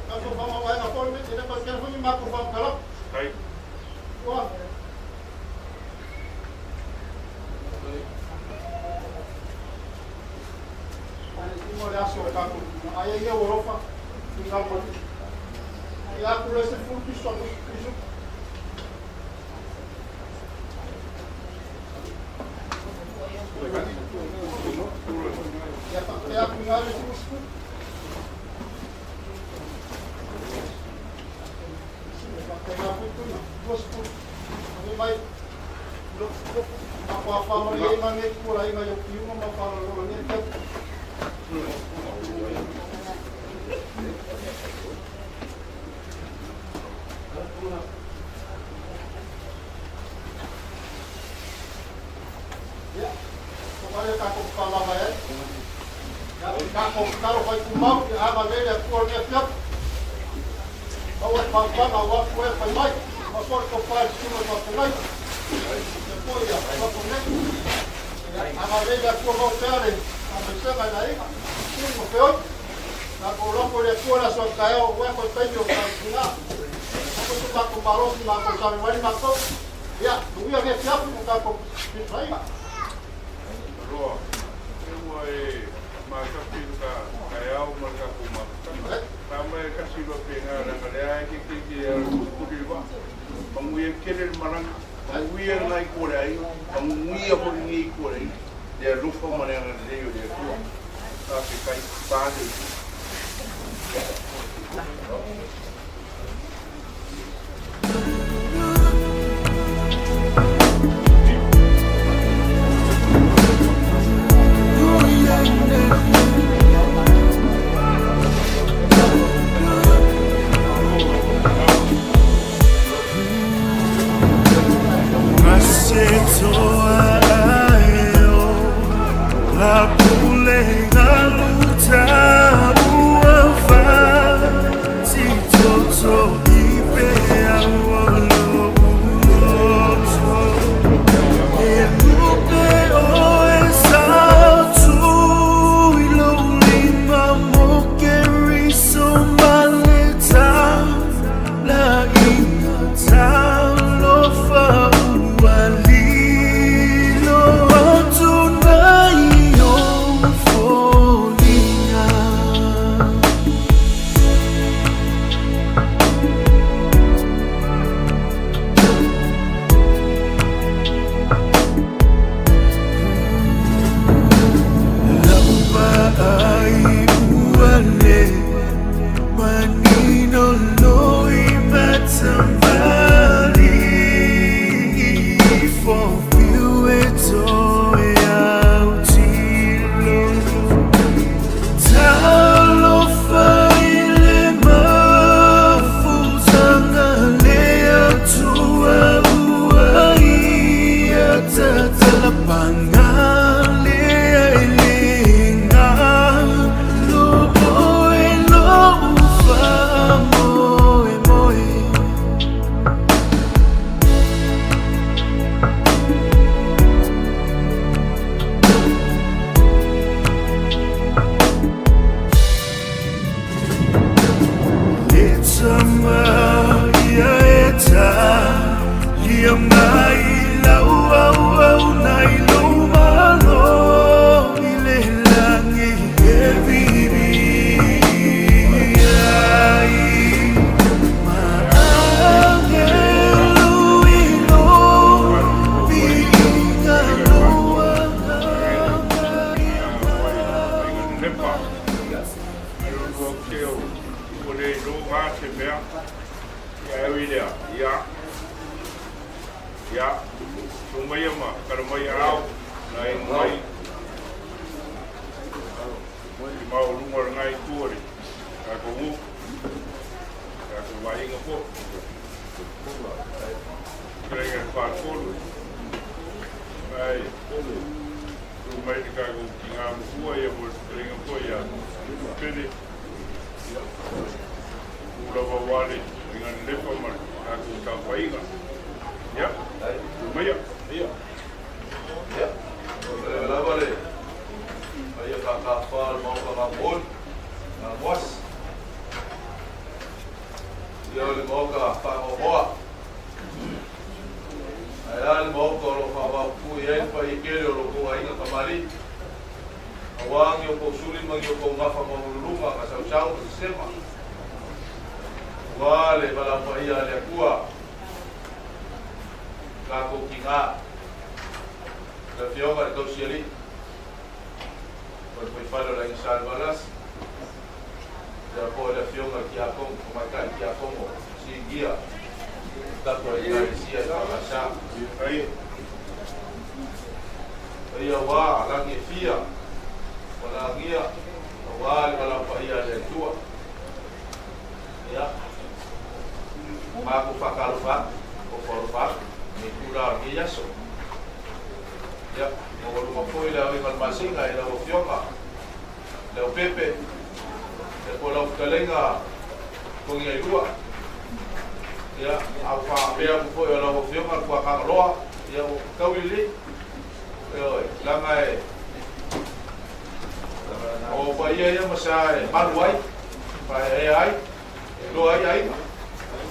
Tatou faamavaega foi e le toe tele foi ni matou faamatalaga. Ua. Ai tino le aso o tatou tino. Ai ai ou alofa i ngau mali. Ia aku le se fulu piso a piso. Ia whakapea aku i ngā le fulu. Whakapea aku i tuna. 20. Ane mai. Agalelei le Atua mau pea le faamaisega i le aiga, tuli ma feoi. Tatou lafo i le Atua le aso a taeao aua foi taimi o tatou tina. tatou malosi matou save mai matou. Ia, manuia lenei afiafi ma tatou filifaiga. Aloa, e ua e matafi le ka taeao ma le tatou mafutaga. Sa mai e kasi loa pena leaga lea e te keiki e alu kulikuli le vaa. Manuia tele le malaga, manuia lena itu o le aiga, manuia foi lenei itu o le aiga. Le alofa ma le agalelei o le Atua. Faafetai, pa le itu.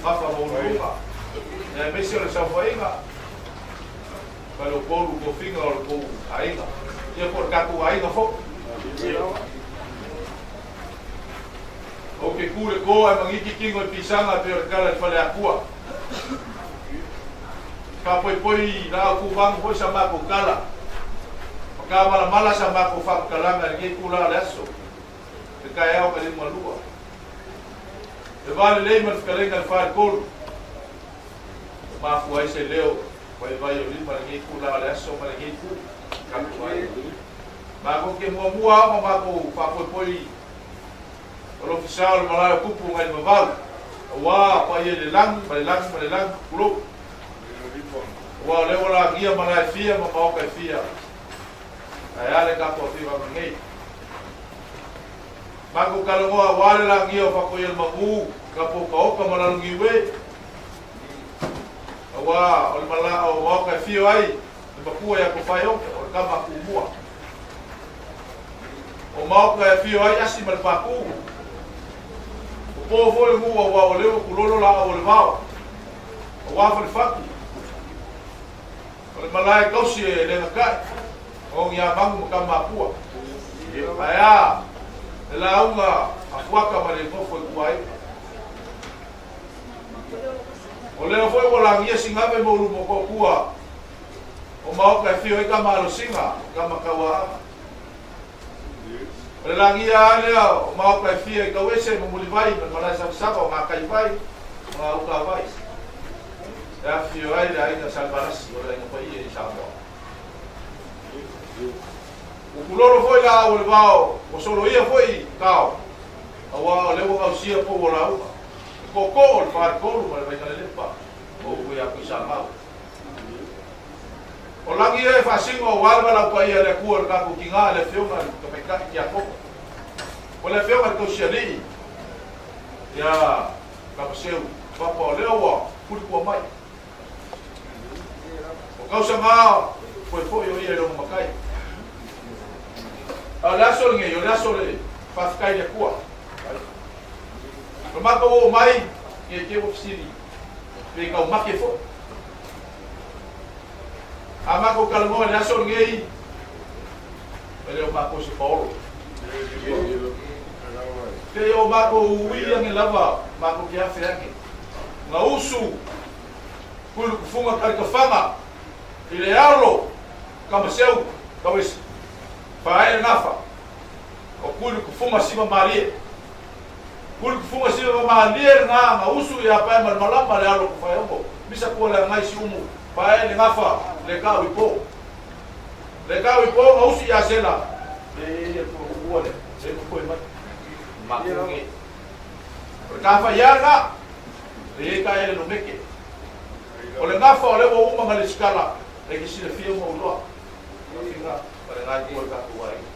Gafa ma Uluuluga, aemaise o le saofaiga ma le upolu tofiga o le tou aiga, ia po o le tatou aiga foi. Ou te tu i le to ae magiti tino i pisaga e pei o le tala i le faleatua. Faapoipoi laau tuvanu foi sa matou tala, ma tamalamala sa matou faamatalaga i lenei itula o le aso, le taeao na liugalua. Le va lelei ma le fetalaiga i le faletolu, ua mafua ai se leo vaivai o lima i lenei itula o le aso ma lenei itu tatou aiga. Matou te muamua ao ma matou faapoipoi o le Ofisa o le Malae o Tupu nai Vavau, auā paia i le lagi ma le lagi ma le lagi, tulou. Auā o lea ua lagia malae e fia ma maota e fia, ae a le tatou afioaga nei. Matou talanoa auā le lagia o Faatoialemanu, Tapuokaoka ma Laloniue, auā o le malae o maota e fia ai le matua ia Tofaeono, o le tama a Tumua. O Maoka e afio ai Asi ma le Pākū. O po foi le nuu auā ua leo kulolo laau o le vao, auā falefatu. O le malae tausi e legatai, o ni amanu ma Tamaapua. Ae a le lauga a Fuata ma le nofo i tua aiga. O lea foi ua lagia Sigave ma Ulumokotua o Maoka e afio ai Tama Alosina, Tama Tauaaga. O le lagia lava lea o Maoka e fia i Tauese ma Mulivai ma le malae savasava o Gakaivai ma Gautavai e afifio ai le aiga Salevalasi o le aiga paia i Samoa. Ua pulolo foi laau o le vao, ua soloia foi tao, auā o lea ua gausia pou o lauga, le tootoo o le faletolu ma le Vaigalelepa o upu ia Tuisamau. O lagi ia e faasino aua le valaau paia a le Atua i lo tatou tiga le Afioga i le Tamaitai Tiakono, o le Afioga i le Tausialii ia Tamaseu Papa o lea ua pulitua mai. O tausaga foe foi o ia i lona matai. A o le aso lenei, o le aso o le faafetai i le Atua. O le matou oo mai, ia i te ua fesili, pe taumate foi. A matou talanoa i le aso lenei, e le o matou se paolo. Pei o matou ui ane lava matou te afe ane. Gausu kulukufuga kalikafaga i le alo Tamaseu tauese faaee gafa o kulukufuga siva malie. Kulukufuga siva malie lena gausu ia pae ma le malama le alo kufaeogo misa kua le agai siumu faaee le gafa le kau i po. Le kau i po gausu ia sela le ia kua le le koe mai. Matou nge. O le tafa ia lena, e i ai ka ele nomeke. O le gafa o lea ua uma ma le sikala, e ke silafia ma uloa. Figa ma le ngai kua le tatou aiga.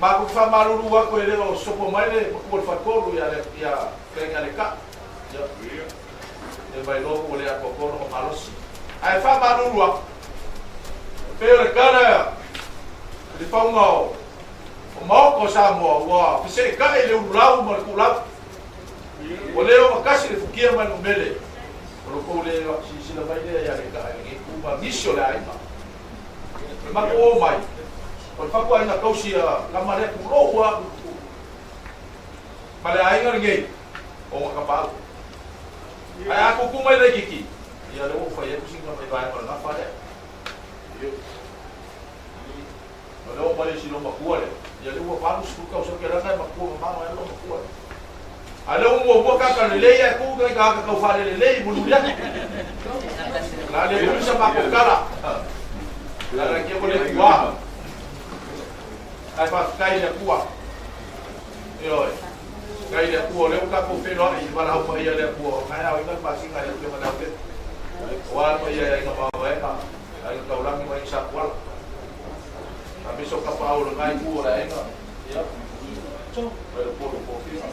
Matou te faamalulu atu e le o sopo mai le matua o le faletolu ia le ia fetalaiga le ka. Ia. E mai loa ua le atoatoa lona malosi. Ae faamalulu atu. E pei o le tala i le fauga o o Maota o Samoa ua feseetai le ululau ma le tuulau. Ua le ogatasi le fukia ma le numele o lo tou le silasila mai lea ia Lekaa i lenei itu ma nisi o le aiga. O le matou o mai, o le fatuaiga tausi a lama lea tulou a ma le aiga lenei o ona tapaau. Ae a tutu mai laititi, ia lea ua ou fai atu sina mai vaega o le gafa lea. O lea ua male si lou matua lea. Ia lea ua 80 tausaga ke lana e matua mamao ai lou matua lea. A lea ua muamua kaka lelei ae tu kai kaka tau faalelelei mulimuli atu. La le uli sa matou tala. La la kia ko le tua. Ae faafetai i le Atua. Ioe. Kai le Atua o lea ua tatou feiloai i le valaau paia a le Atua. Ae ao ina le pasiga i le Afioga i le Aotepe. Aua le paia i aiga mavaega, aiga taulagi ma aiga Sapuala. Aemaise o tapaau o lena itu o le aiga. Ia. Mai le polo tofiga.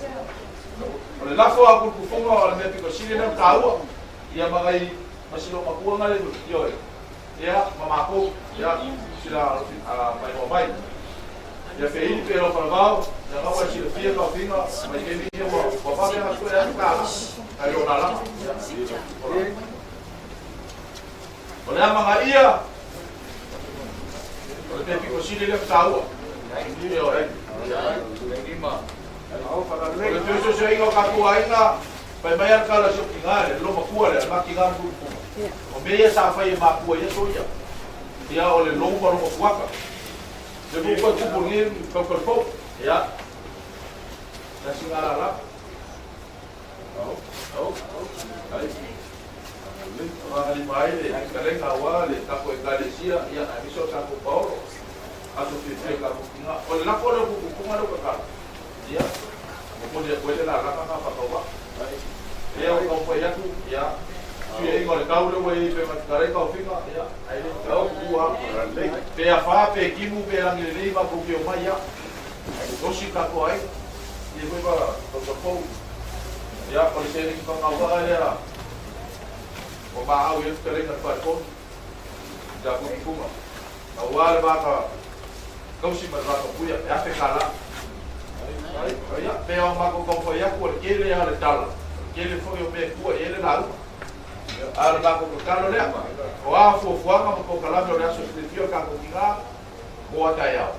O le lafo a kulukufuga o le mea pito sili lea ona taua. Ia ma nai masilo matua nga le ioe. Ia ma matou ia sila mai mai. Ia feili pe lau falavao, ia ua e silafia taofiga mai taimi ia ua vave ona sue atu tala, ae le o lalaga. O le amagaia, o le mea pito sili lea ona taua. Ioe. O le feosoosooiga o tatou aiga, fai mai lava le tala a si ou tina lea, le loomatua lea, le ma tina ma tuutupuga. O mea ia sa fai e matua i aso ia, ia o le lou ma lona fuata. Le foi ua tupu i lenei tautala fou. Ia, tasi lena lala. Fagalima ai le fetalaiga aua le tatou Ekalesia, ia, aemaise o tatou paolo, aso fiafia i tatou tina. O le lafo lea o tuutupuga lea ua tatala, ia, momoli atu ai le lalaga lena faatauvaa. Lea ua taumafai atu, ia, suiaiga o le tau lea ua i ai pe matatala ai taofiga, ia, ae le tatau tuua. Pe afa, pe timu, pe lagi lelei matou te omai, ia, tosi tatou aiga, ia foi ma tautala fou. Ia, o le seleni faagauvaa lea ua maau i ai le fetalaiga i le faletonu i tatou tupuga, aua le vata tausi ma le vata puia e $1,000. Ia, pe ao matou taumafai atu o le tele lava o le tala, o le tele foi o mea e tua i ai le lauga. A o le matou tatalo lea, o a fuafuaga ma polokalame o le aso fiafia o le tatou tina mo a taeao,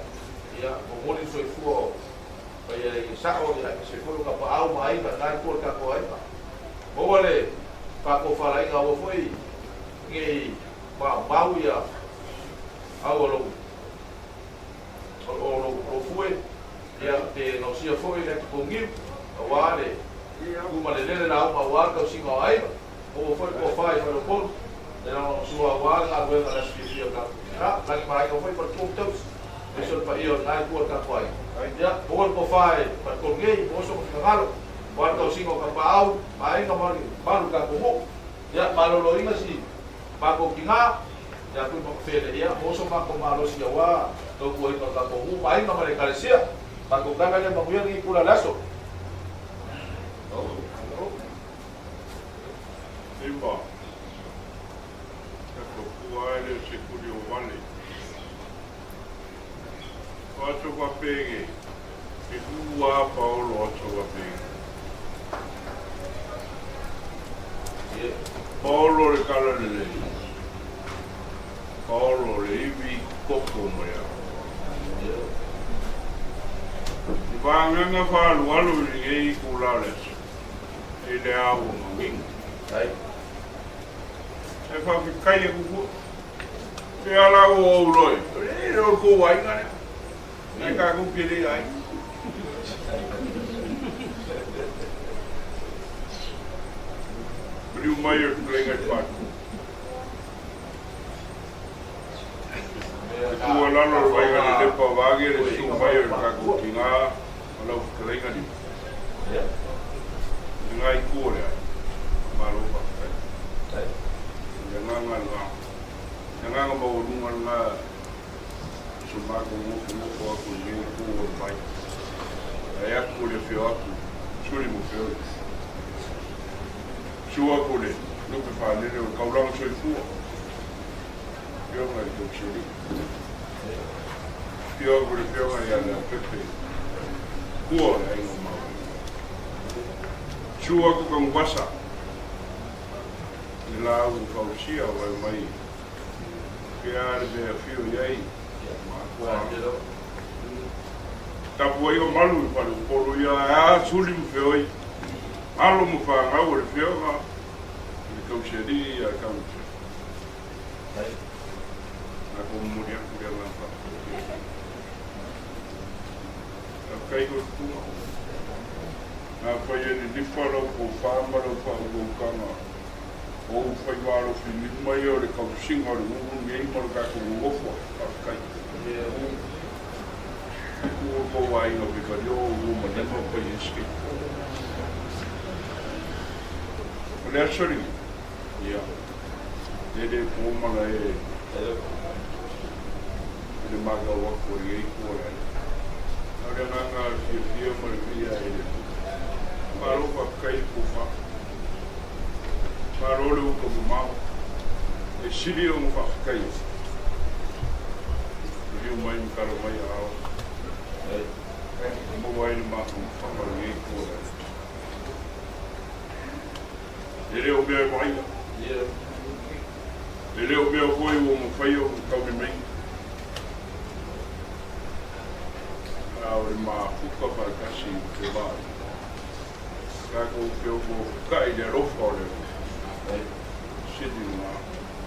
ia, momoli le soifua o paia i sao, ia, aemaise foi o tapaau ma aiga, lena itu o le tatou aiga. Maua le faatofalaiga aua foi ne i maumau ia au o lou o lou fue, ia pe gaosia foi le ati pouniu, aua le tu ma le lele lauga aua le tausiga o aiga. Maua foi le tofa i faleupolu le lagolagosua aua le galuega i le aso fiafia o tatou tina, lagi ma aiga foi faletua ma tausi, aemaise o le paia o lena itu o le tatou aiga. Ia maua le tofa i faletolu nei, maua so finagalo aua le tausiga o tapaau ma aiga ma le mamalu o le tatou nuu. Ia maloloina si matou tina ia Tuimakafele, ia maua so matou malosi aua tautuaina o le tatou nuu ma aiga ma le ekalesia. Matou tala lea manuia lenei itula o le aso. Ima, e papua ai le sekuli o vale. O aso fapege, e ua paolo aso fapege. Paolo le kala lelei. Paolo le ivi koko mai au. I vānganga whaalualu i lenei kula o le aso. I le au o manginga. E whawhikai e kuku. Te ala o ou loi. E le o kou aiga lea. E ka ku kere ai. Riu mai o te i whātu. E tua lalo le vaiga le lepa vage le su mai o le kako ki ngā o lau whakalenga ni. E ngā i kua le ai. Malo whakakai. Ia ngā ngā ngā. Ia ngā ngā maua lunga ngā so mako ngoko ngoko aku i ngei kua o mai. Ai aku le whio aku. Suri mo whio. Sua aku le lupe whanere o kaulanga soifua. Whionga i tau siri. Whio aku le whionga i ala pepe. Kua o le ainga mau. Sua aku ka ngwasa. Le la au fausia o ai mai. Ke a le mea whio i ai. Ma kua. Tapu ai o malu i whare upolu ia a suli mu whioi. Alo mo whangau o le whionga. Le kauseri ia kausa. Na ko muri aku rea ngā wha. A kai ko tunga. Ngā whai e ni niwha rau ko whaama rau wha uro kanga. O u whai wāro whini mai o le kausinga o le ngungu ngei ma le kako ngofua. A kai. Ku o ko wai ngā whika reo o ma nema pai eske. O le asori. Ia. Le le pōmala e le maka o aku o le kua le. O le nganga fia fia ma le fia e le. Malo pa kai ko fa. Malo le uka mo. E sili o mo fa kai. Riu mai mo kalo mai ao. Maua ai le mafaufauga o lenei itu o le aso. E le o mea e vaaia. E le o mea foi ua mafai ona taulimaina. A o le mafuta faatasi i le fevaai. Tatou feofoofotai i le alofa o le Atua. Sili lena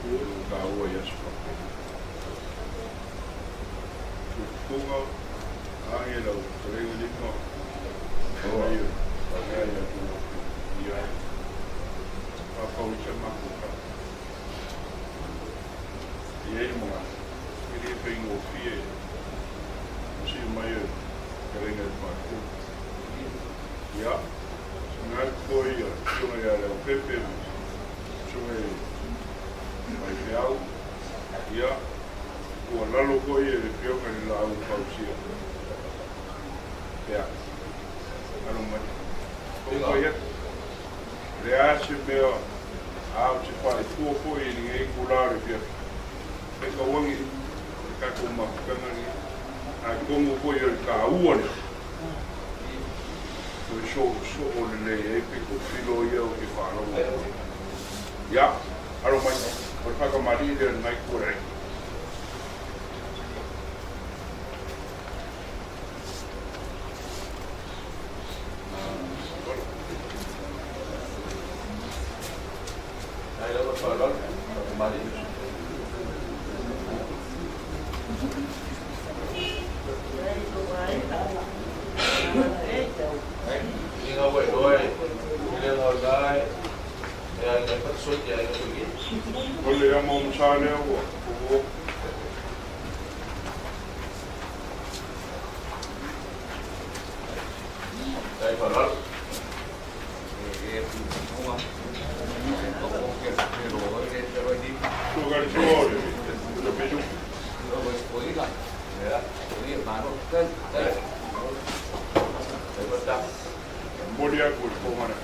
ona taua i aso faapenei. Tuputupuga age lau fetalaiga lima mai o le faagae ia outou afioga. Ia faapau ai sa matou tala. E i ai le manatu, e le faigofie le sii mai o le fetalaiga i le Faletolu. Ia, manatu foi ia Afioga ia Leaupepe ma Susuga i le Faifeau, ia, tuualalo foi e le Afioga i le Laau Fausia, ia, alo mai. Taumafai atu, o le a se mea, a o se faifua foi i lenei itula o le afiafi, fai tauagi o le tatou mafutaga lenei, atonu foi o le taua lea, toe soosoo lelei ai pitofilo ia ou te faalogo atu ai. Ia, alo mai, o le faatamalii lea o lena itu o le aiga. Ai lava faaaloalo, faatamalii. O le amo ma lea ua ua Suka le sua o le pesu. Momoli atu i le fofoga lea.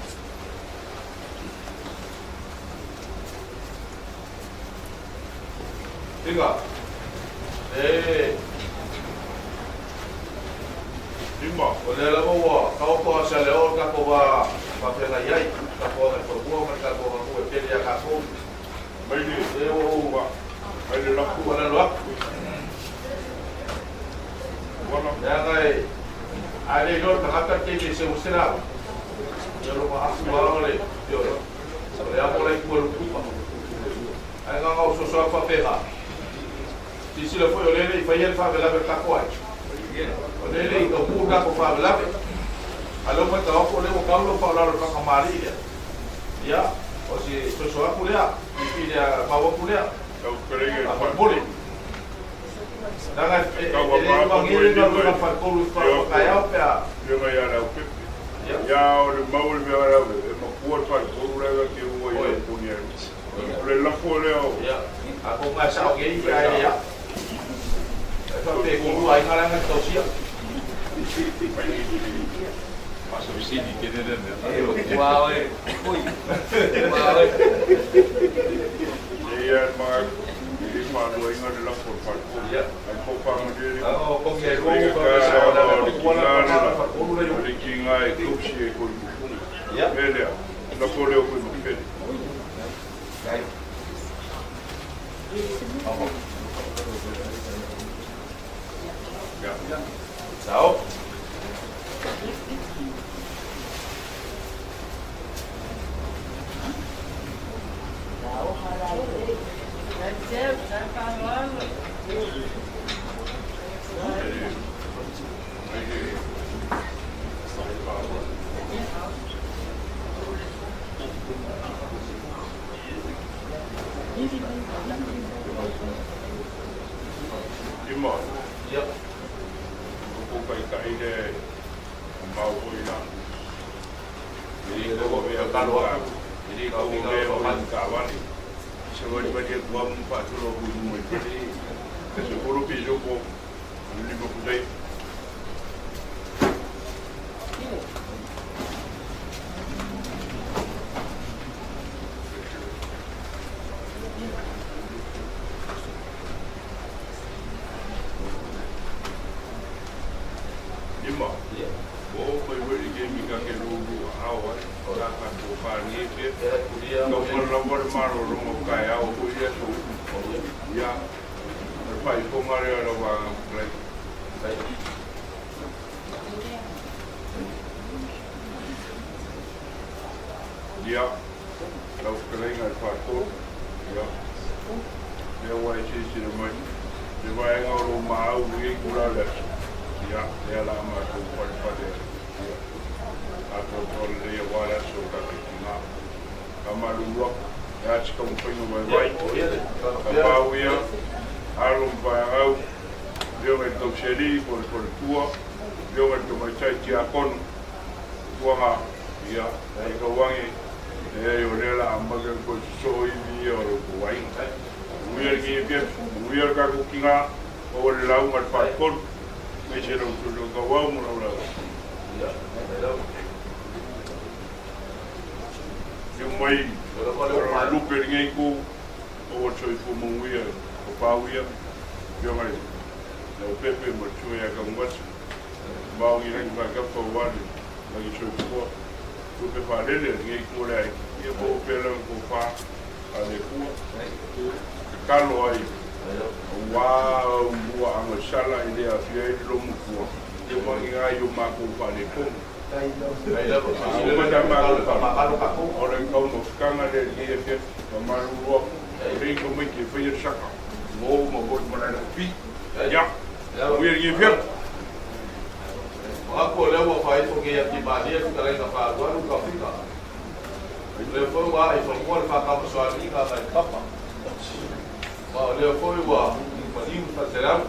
Iga. E. Lima. O lea lava ua taoto a Saleo le tatou va faafeagai ai, le tatou agaifanua ma le tatou aganuu e pele ia tatou. Mai le E ua ou mai le lafo. Tuualalo atu. Uala. Leaga e a le iloa le tagata le taimi e seu ai se lauga, ia lona afu lava le ioe. O le amo la i tua i lou tupa. Ae na ona ou soso atu faapena. Silasila foi o lea e le i faia le faalavelave o le tatou aiga. O lea e le i taunuu le tatou faalavelave. A o lea ua matau atu o lea ua tau lau faaaloalo i le faatamalii lea. Ia, o se soso atu lea, i le pau atu lea. Lau fetalaiga i le Faamolemole. Leaga e Tau le apa ulagia foi le lima galuega i a le faletolu i le faaiuga taeao pe a. Afioga ia Leaupepe. Ia. Ia o le mau o le mea Leaupepe, e makua le faletolu la e ta te ua i Oi. lau poni ai. O le lafo lea o Ia, atonu e sao nei pe a e le au. E faapea e tolu aiga la e na te tausia. E ia le manatu, e le faaluaina le lafo o le faletolu. Ia. Ae tofaamalie le Leaga o togi ai lua Faiga ua faapea ta sao leaga leaga o e le matua la tiga le le tama le faletolu la i o o. le tiga e tausi e Koimusuna. Ia. O le mea lea, lafo lea o Koimafele. Ia. Sao. Lima, Ia. o kou taitai lea e mamao foi i la. E le Ia lea ua tauavea foi tatalo ni atu. e le Taofiga tauavea lau foi ni faamanu. taavale. Se valivali atu lava ma faasolo atu i luma i fale. 10 pisupo, o le 5 pasene. Taumala lava le malologa o taeao foi i aso uma. Ia, o le faaifoga lea o lau Vaega Fetalai. Ia, lau fetalaiga i le Faletolu, ia, lea ua e silasila mai, le vaega o lou maau i lenei itula o le aso, ia, lea o le a matou palepale ai, ia, atoatoa lelei aua le aso o tatou tina. Faamalulu atu, e a se taumafaiga vaivai, Tapaau ia, alo ma faeagau, Afioga i le Tausialii po o le Faletua, Afioga i le Tamaitai Tiakono, Tuaga, ia, e tauage, leai o lea la a amata ona toe sosoo ivi ia o lo outou aiga. Manuia lenei afiafi, manuia le tatou tina, maua le lauga a le Faletolu, aemaise lau Toetauau Tauau ma lau lauga. Lio mai, o le lupe i lenei itu, maua le soifua manuia i Papau ia, Afioga i Leaupepe ma le Susuga ia Tanuvasa. Vao i lagi faatafa aua le lagi soifua tupe faalele a lenei itu o le aiga ia maua pea lana tofa faale-Atua. Tatalo ai aua au muaaga sala e le aafia ai le lomotua ia magiga ai o matou faaletonu. A uma ta matou o le taumafataga lea i lenei afiafi faamalulu atu o lea i tamaiti e faia le saka ua uma foi ma le alafi. Ia. Manuia lenei afiafi. Manatu o lea ua faaifo nei atimalie le fetalaiga faaalualu Kafika. O lea foi ua ae i fanua le faatamasoaliiga a nai papa. Ma o lea foi ua maliu le faaseleau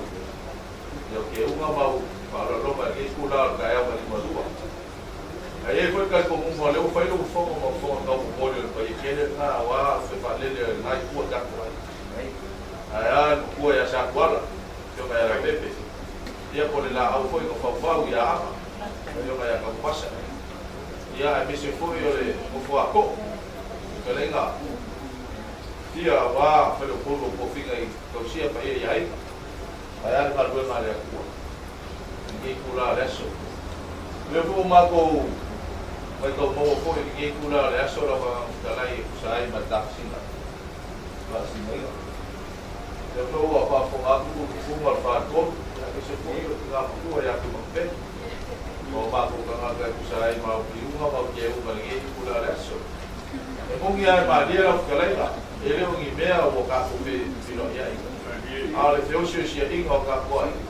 ia o keuga ma u faaaloaloga i lenei itula o le taeao maliumalua. Ae i ai foi le talitonuga o lea ua fai lou fofoga ma fofoga taumomoli o le paia tele lena aua le faalele o lena itu a tatou ai. Ae a le matua ia Satuala, Afioga ia Leaupepe. Ia po o le laau foi na faufau ia Aga, Afioga ia Tanuvasa, ia aemaise foi o le nofo a Too, fetalaiga Tia aua faleupolu o tofiga i tausia paia i aiga, ae a le galuega a le Atua i lenei itula o le aso. O lea foi ua matou matau maua foi i lenei itula o le aso lau Agaga Fetalai e tusa ai ma le tafesina faasinoina. Lea foi ua faafofoga atu tuutuuga o le Faletolu, aemaise foi o tina matua ia Tuimakupeni, ma o matou tagata e tusa ai ma au piuga ma au tieuga i lenei itula o le aso. E moni lava e malie lau fetalaiga, e le o ni mea ua tatou feiloai ai, a o le feosiosiaiga o tatou aiga.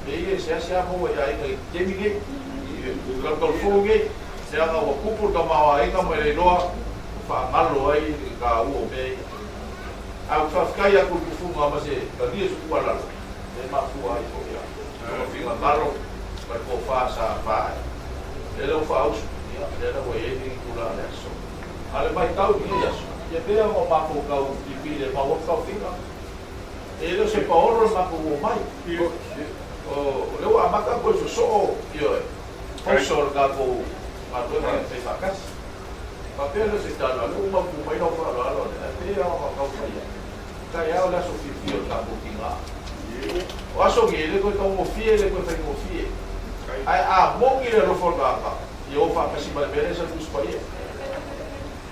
Mea ia e seasea maua i aiga i taimi nei, i le talutalufou nei, leaga ua tupu le tamaoaiga ma le iloa ua faagalo ai le taua o mea ia. Ae ou te faafetai atu i tufuga ma se talia tuualalo e mafua ai foi a lona finagalo ma le tofa sa faae. Lea la ua faausu, ia, lea la ua i ai lenei itula o le aso. A o le matau i lenei aso, ia pei ona o matou tau pipii le mau atu taofiga, e le o se paolo le matou omai. O lea ua amata ona toe sosoo, ioe, oso o le tatou galuega e fai faatasi. Faapea lea o se tala, o lea ua mautu mai lau faaaloalo lea, ae pei lava ona tau fai atu, taeao le aso fiafia o le tatou tina. O aso nei, e le toe taugofie, e le toe faigofie. Ae a moni le alofa o le tagata, ia o faatasi ma le mea lea sa Tusi Paia.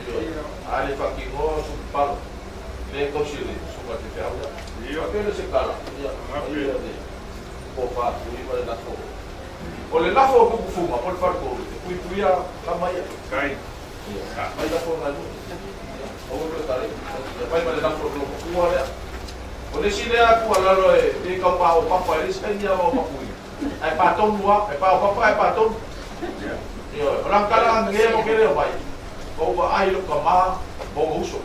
Ioe. A le faatinoa o sulu palo, lea e tausi e le susuga i le faifeau lea. Faapea lea o se tala, ia, ai ia le tofa tui ma le lafo. O le lafo o Tupufuga po o le faletolu e puipuia tama ia. Ia, mai lafo nai nuu. Ia, aua toe tale. Ia fai ma le lafo o le matua lea. O le isi lea tuualalo e pei tau paopapa e leai se taimi a maopapui. Ae patonu lava, e paopapa ae patonu. Ioe, o lana tala gagē mo ke leo mai, ua ou vaai i lou tama ma ona uso.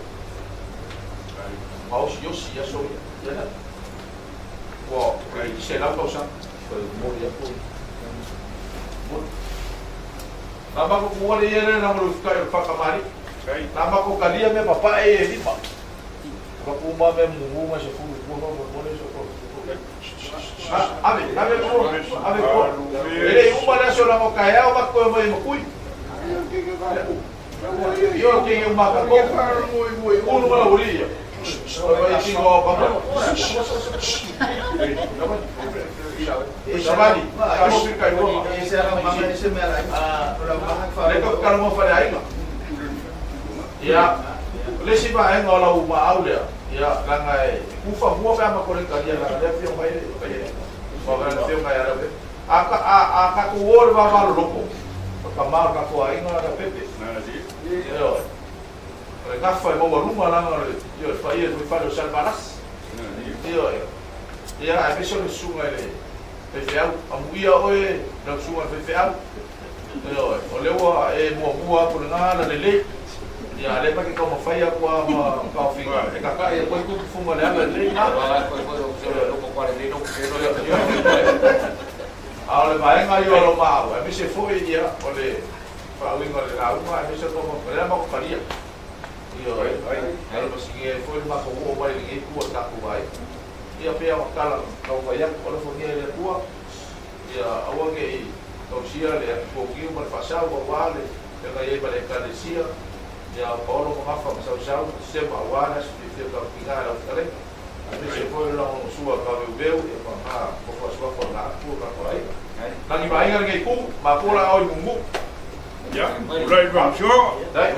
Maosiosi i aso ia. Ia lea. Ua 100 tausaga. Toe momoli atu i moni. Na matou tuuali ia lea na mo le ufukai o le whakamari. Na matou talia mea papae ia e lima. Ka puma mea mumu ma se fulu kua mo mo le so ko. Ave, ave ko, ave ko. E le uma le aso na mo kaeao ma koe mai makui. Io ke nge uma ka ko. Ulu ma uri ia. Savali, ka kai ua. Le ka ka mo fale aiga. Ia. O le isi vaega o lau maau lea, ia, leaga e kufa mua pe a matou le talia, leaga o lea e afio mai le le afioga ia Leaupepe. A, a, a tatou o i le vava loloto, o le tama o le tatou aiga Leaupepe. Ioe. O le gafa e maualuga leaga o le, ioe, paia i le fale o Salevalasi. Ioe. Ia, aemaise o le susuga i le faifeau. Amuia oe lau susuga i le faifeau. Ioe, o lea ua e muamua atu i lena ala lelei. Ia, a o lea ta te taumafai atu lava ma taofiga e tata'i atu ai tupu fuga i le ala lelei lena. A o le vaega ia o lau maau, aemaise foi ia o le faauiga o le lauga, aemaise o le taumafai, o lea matou talia. Ioe, e masini ai foi le matou oo mai i lenei itu o le tatou aiga. Ia, pei lava ona tala taumafai atu, alofagia e le Atua. Ia aua ne i tausia le atutogiu ma le faasau aua le feagai ai ma le Ekalesia, ia paolo ma gafa ma sausau ma sema aua le aso fiafia o tautiga e lau fetalaiga, aemaise foi o le lagolagosua a Taveuveu ia ma na nofo asuafa o na atu o tatou aiga. Lagi ma aiga lenei itu, matou la ao i Mumu. Ia, tulai i Faamasinoga. Dai.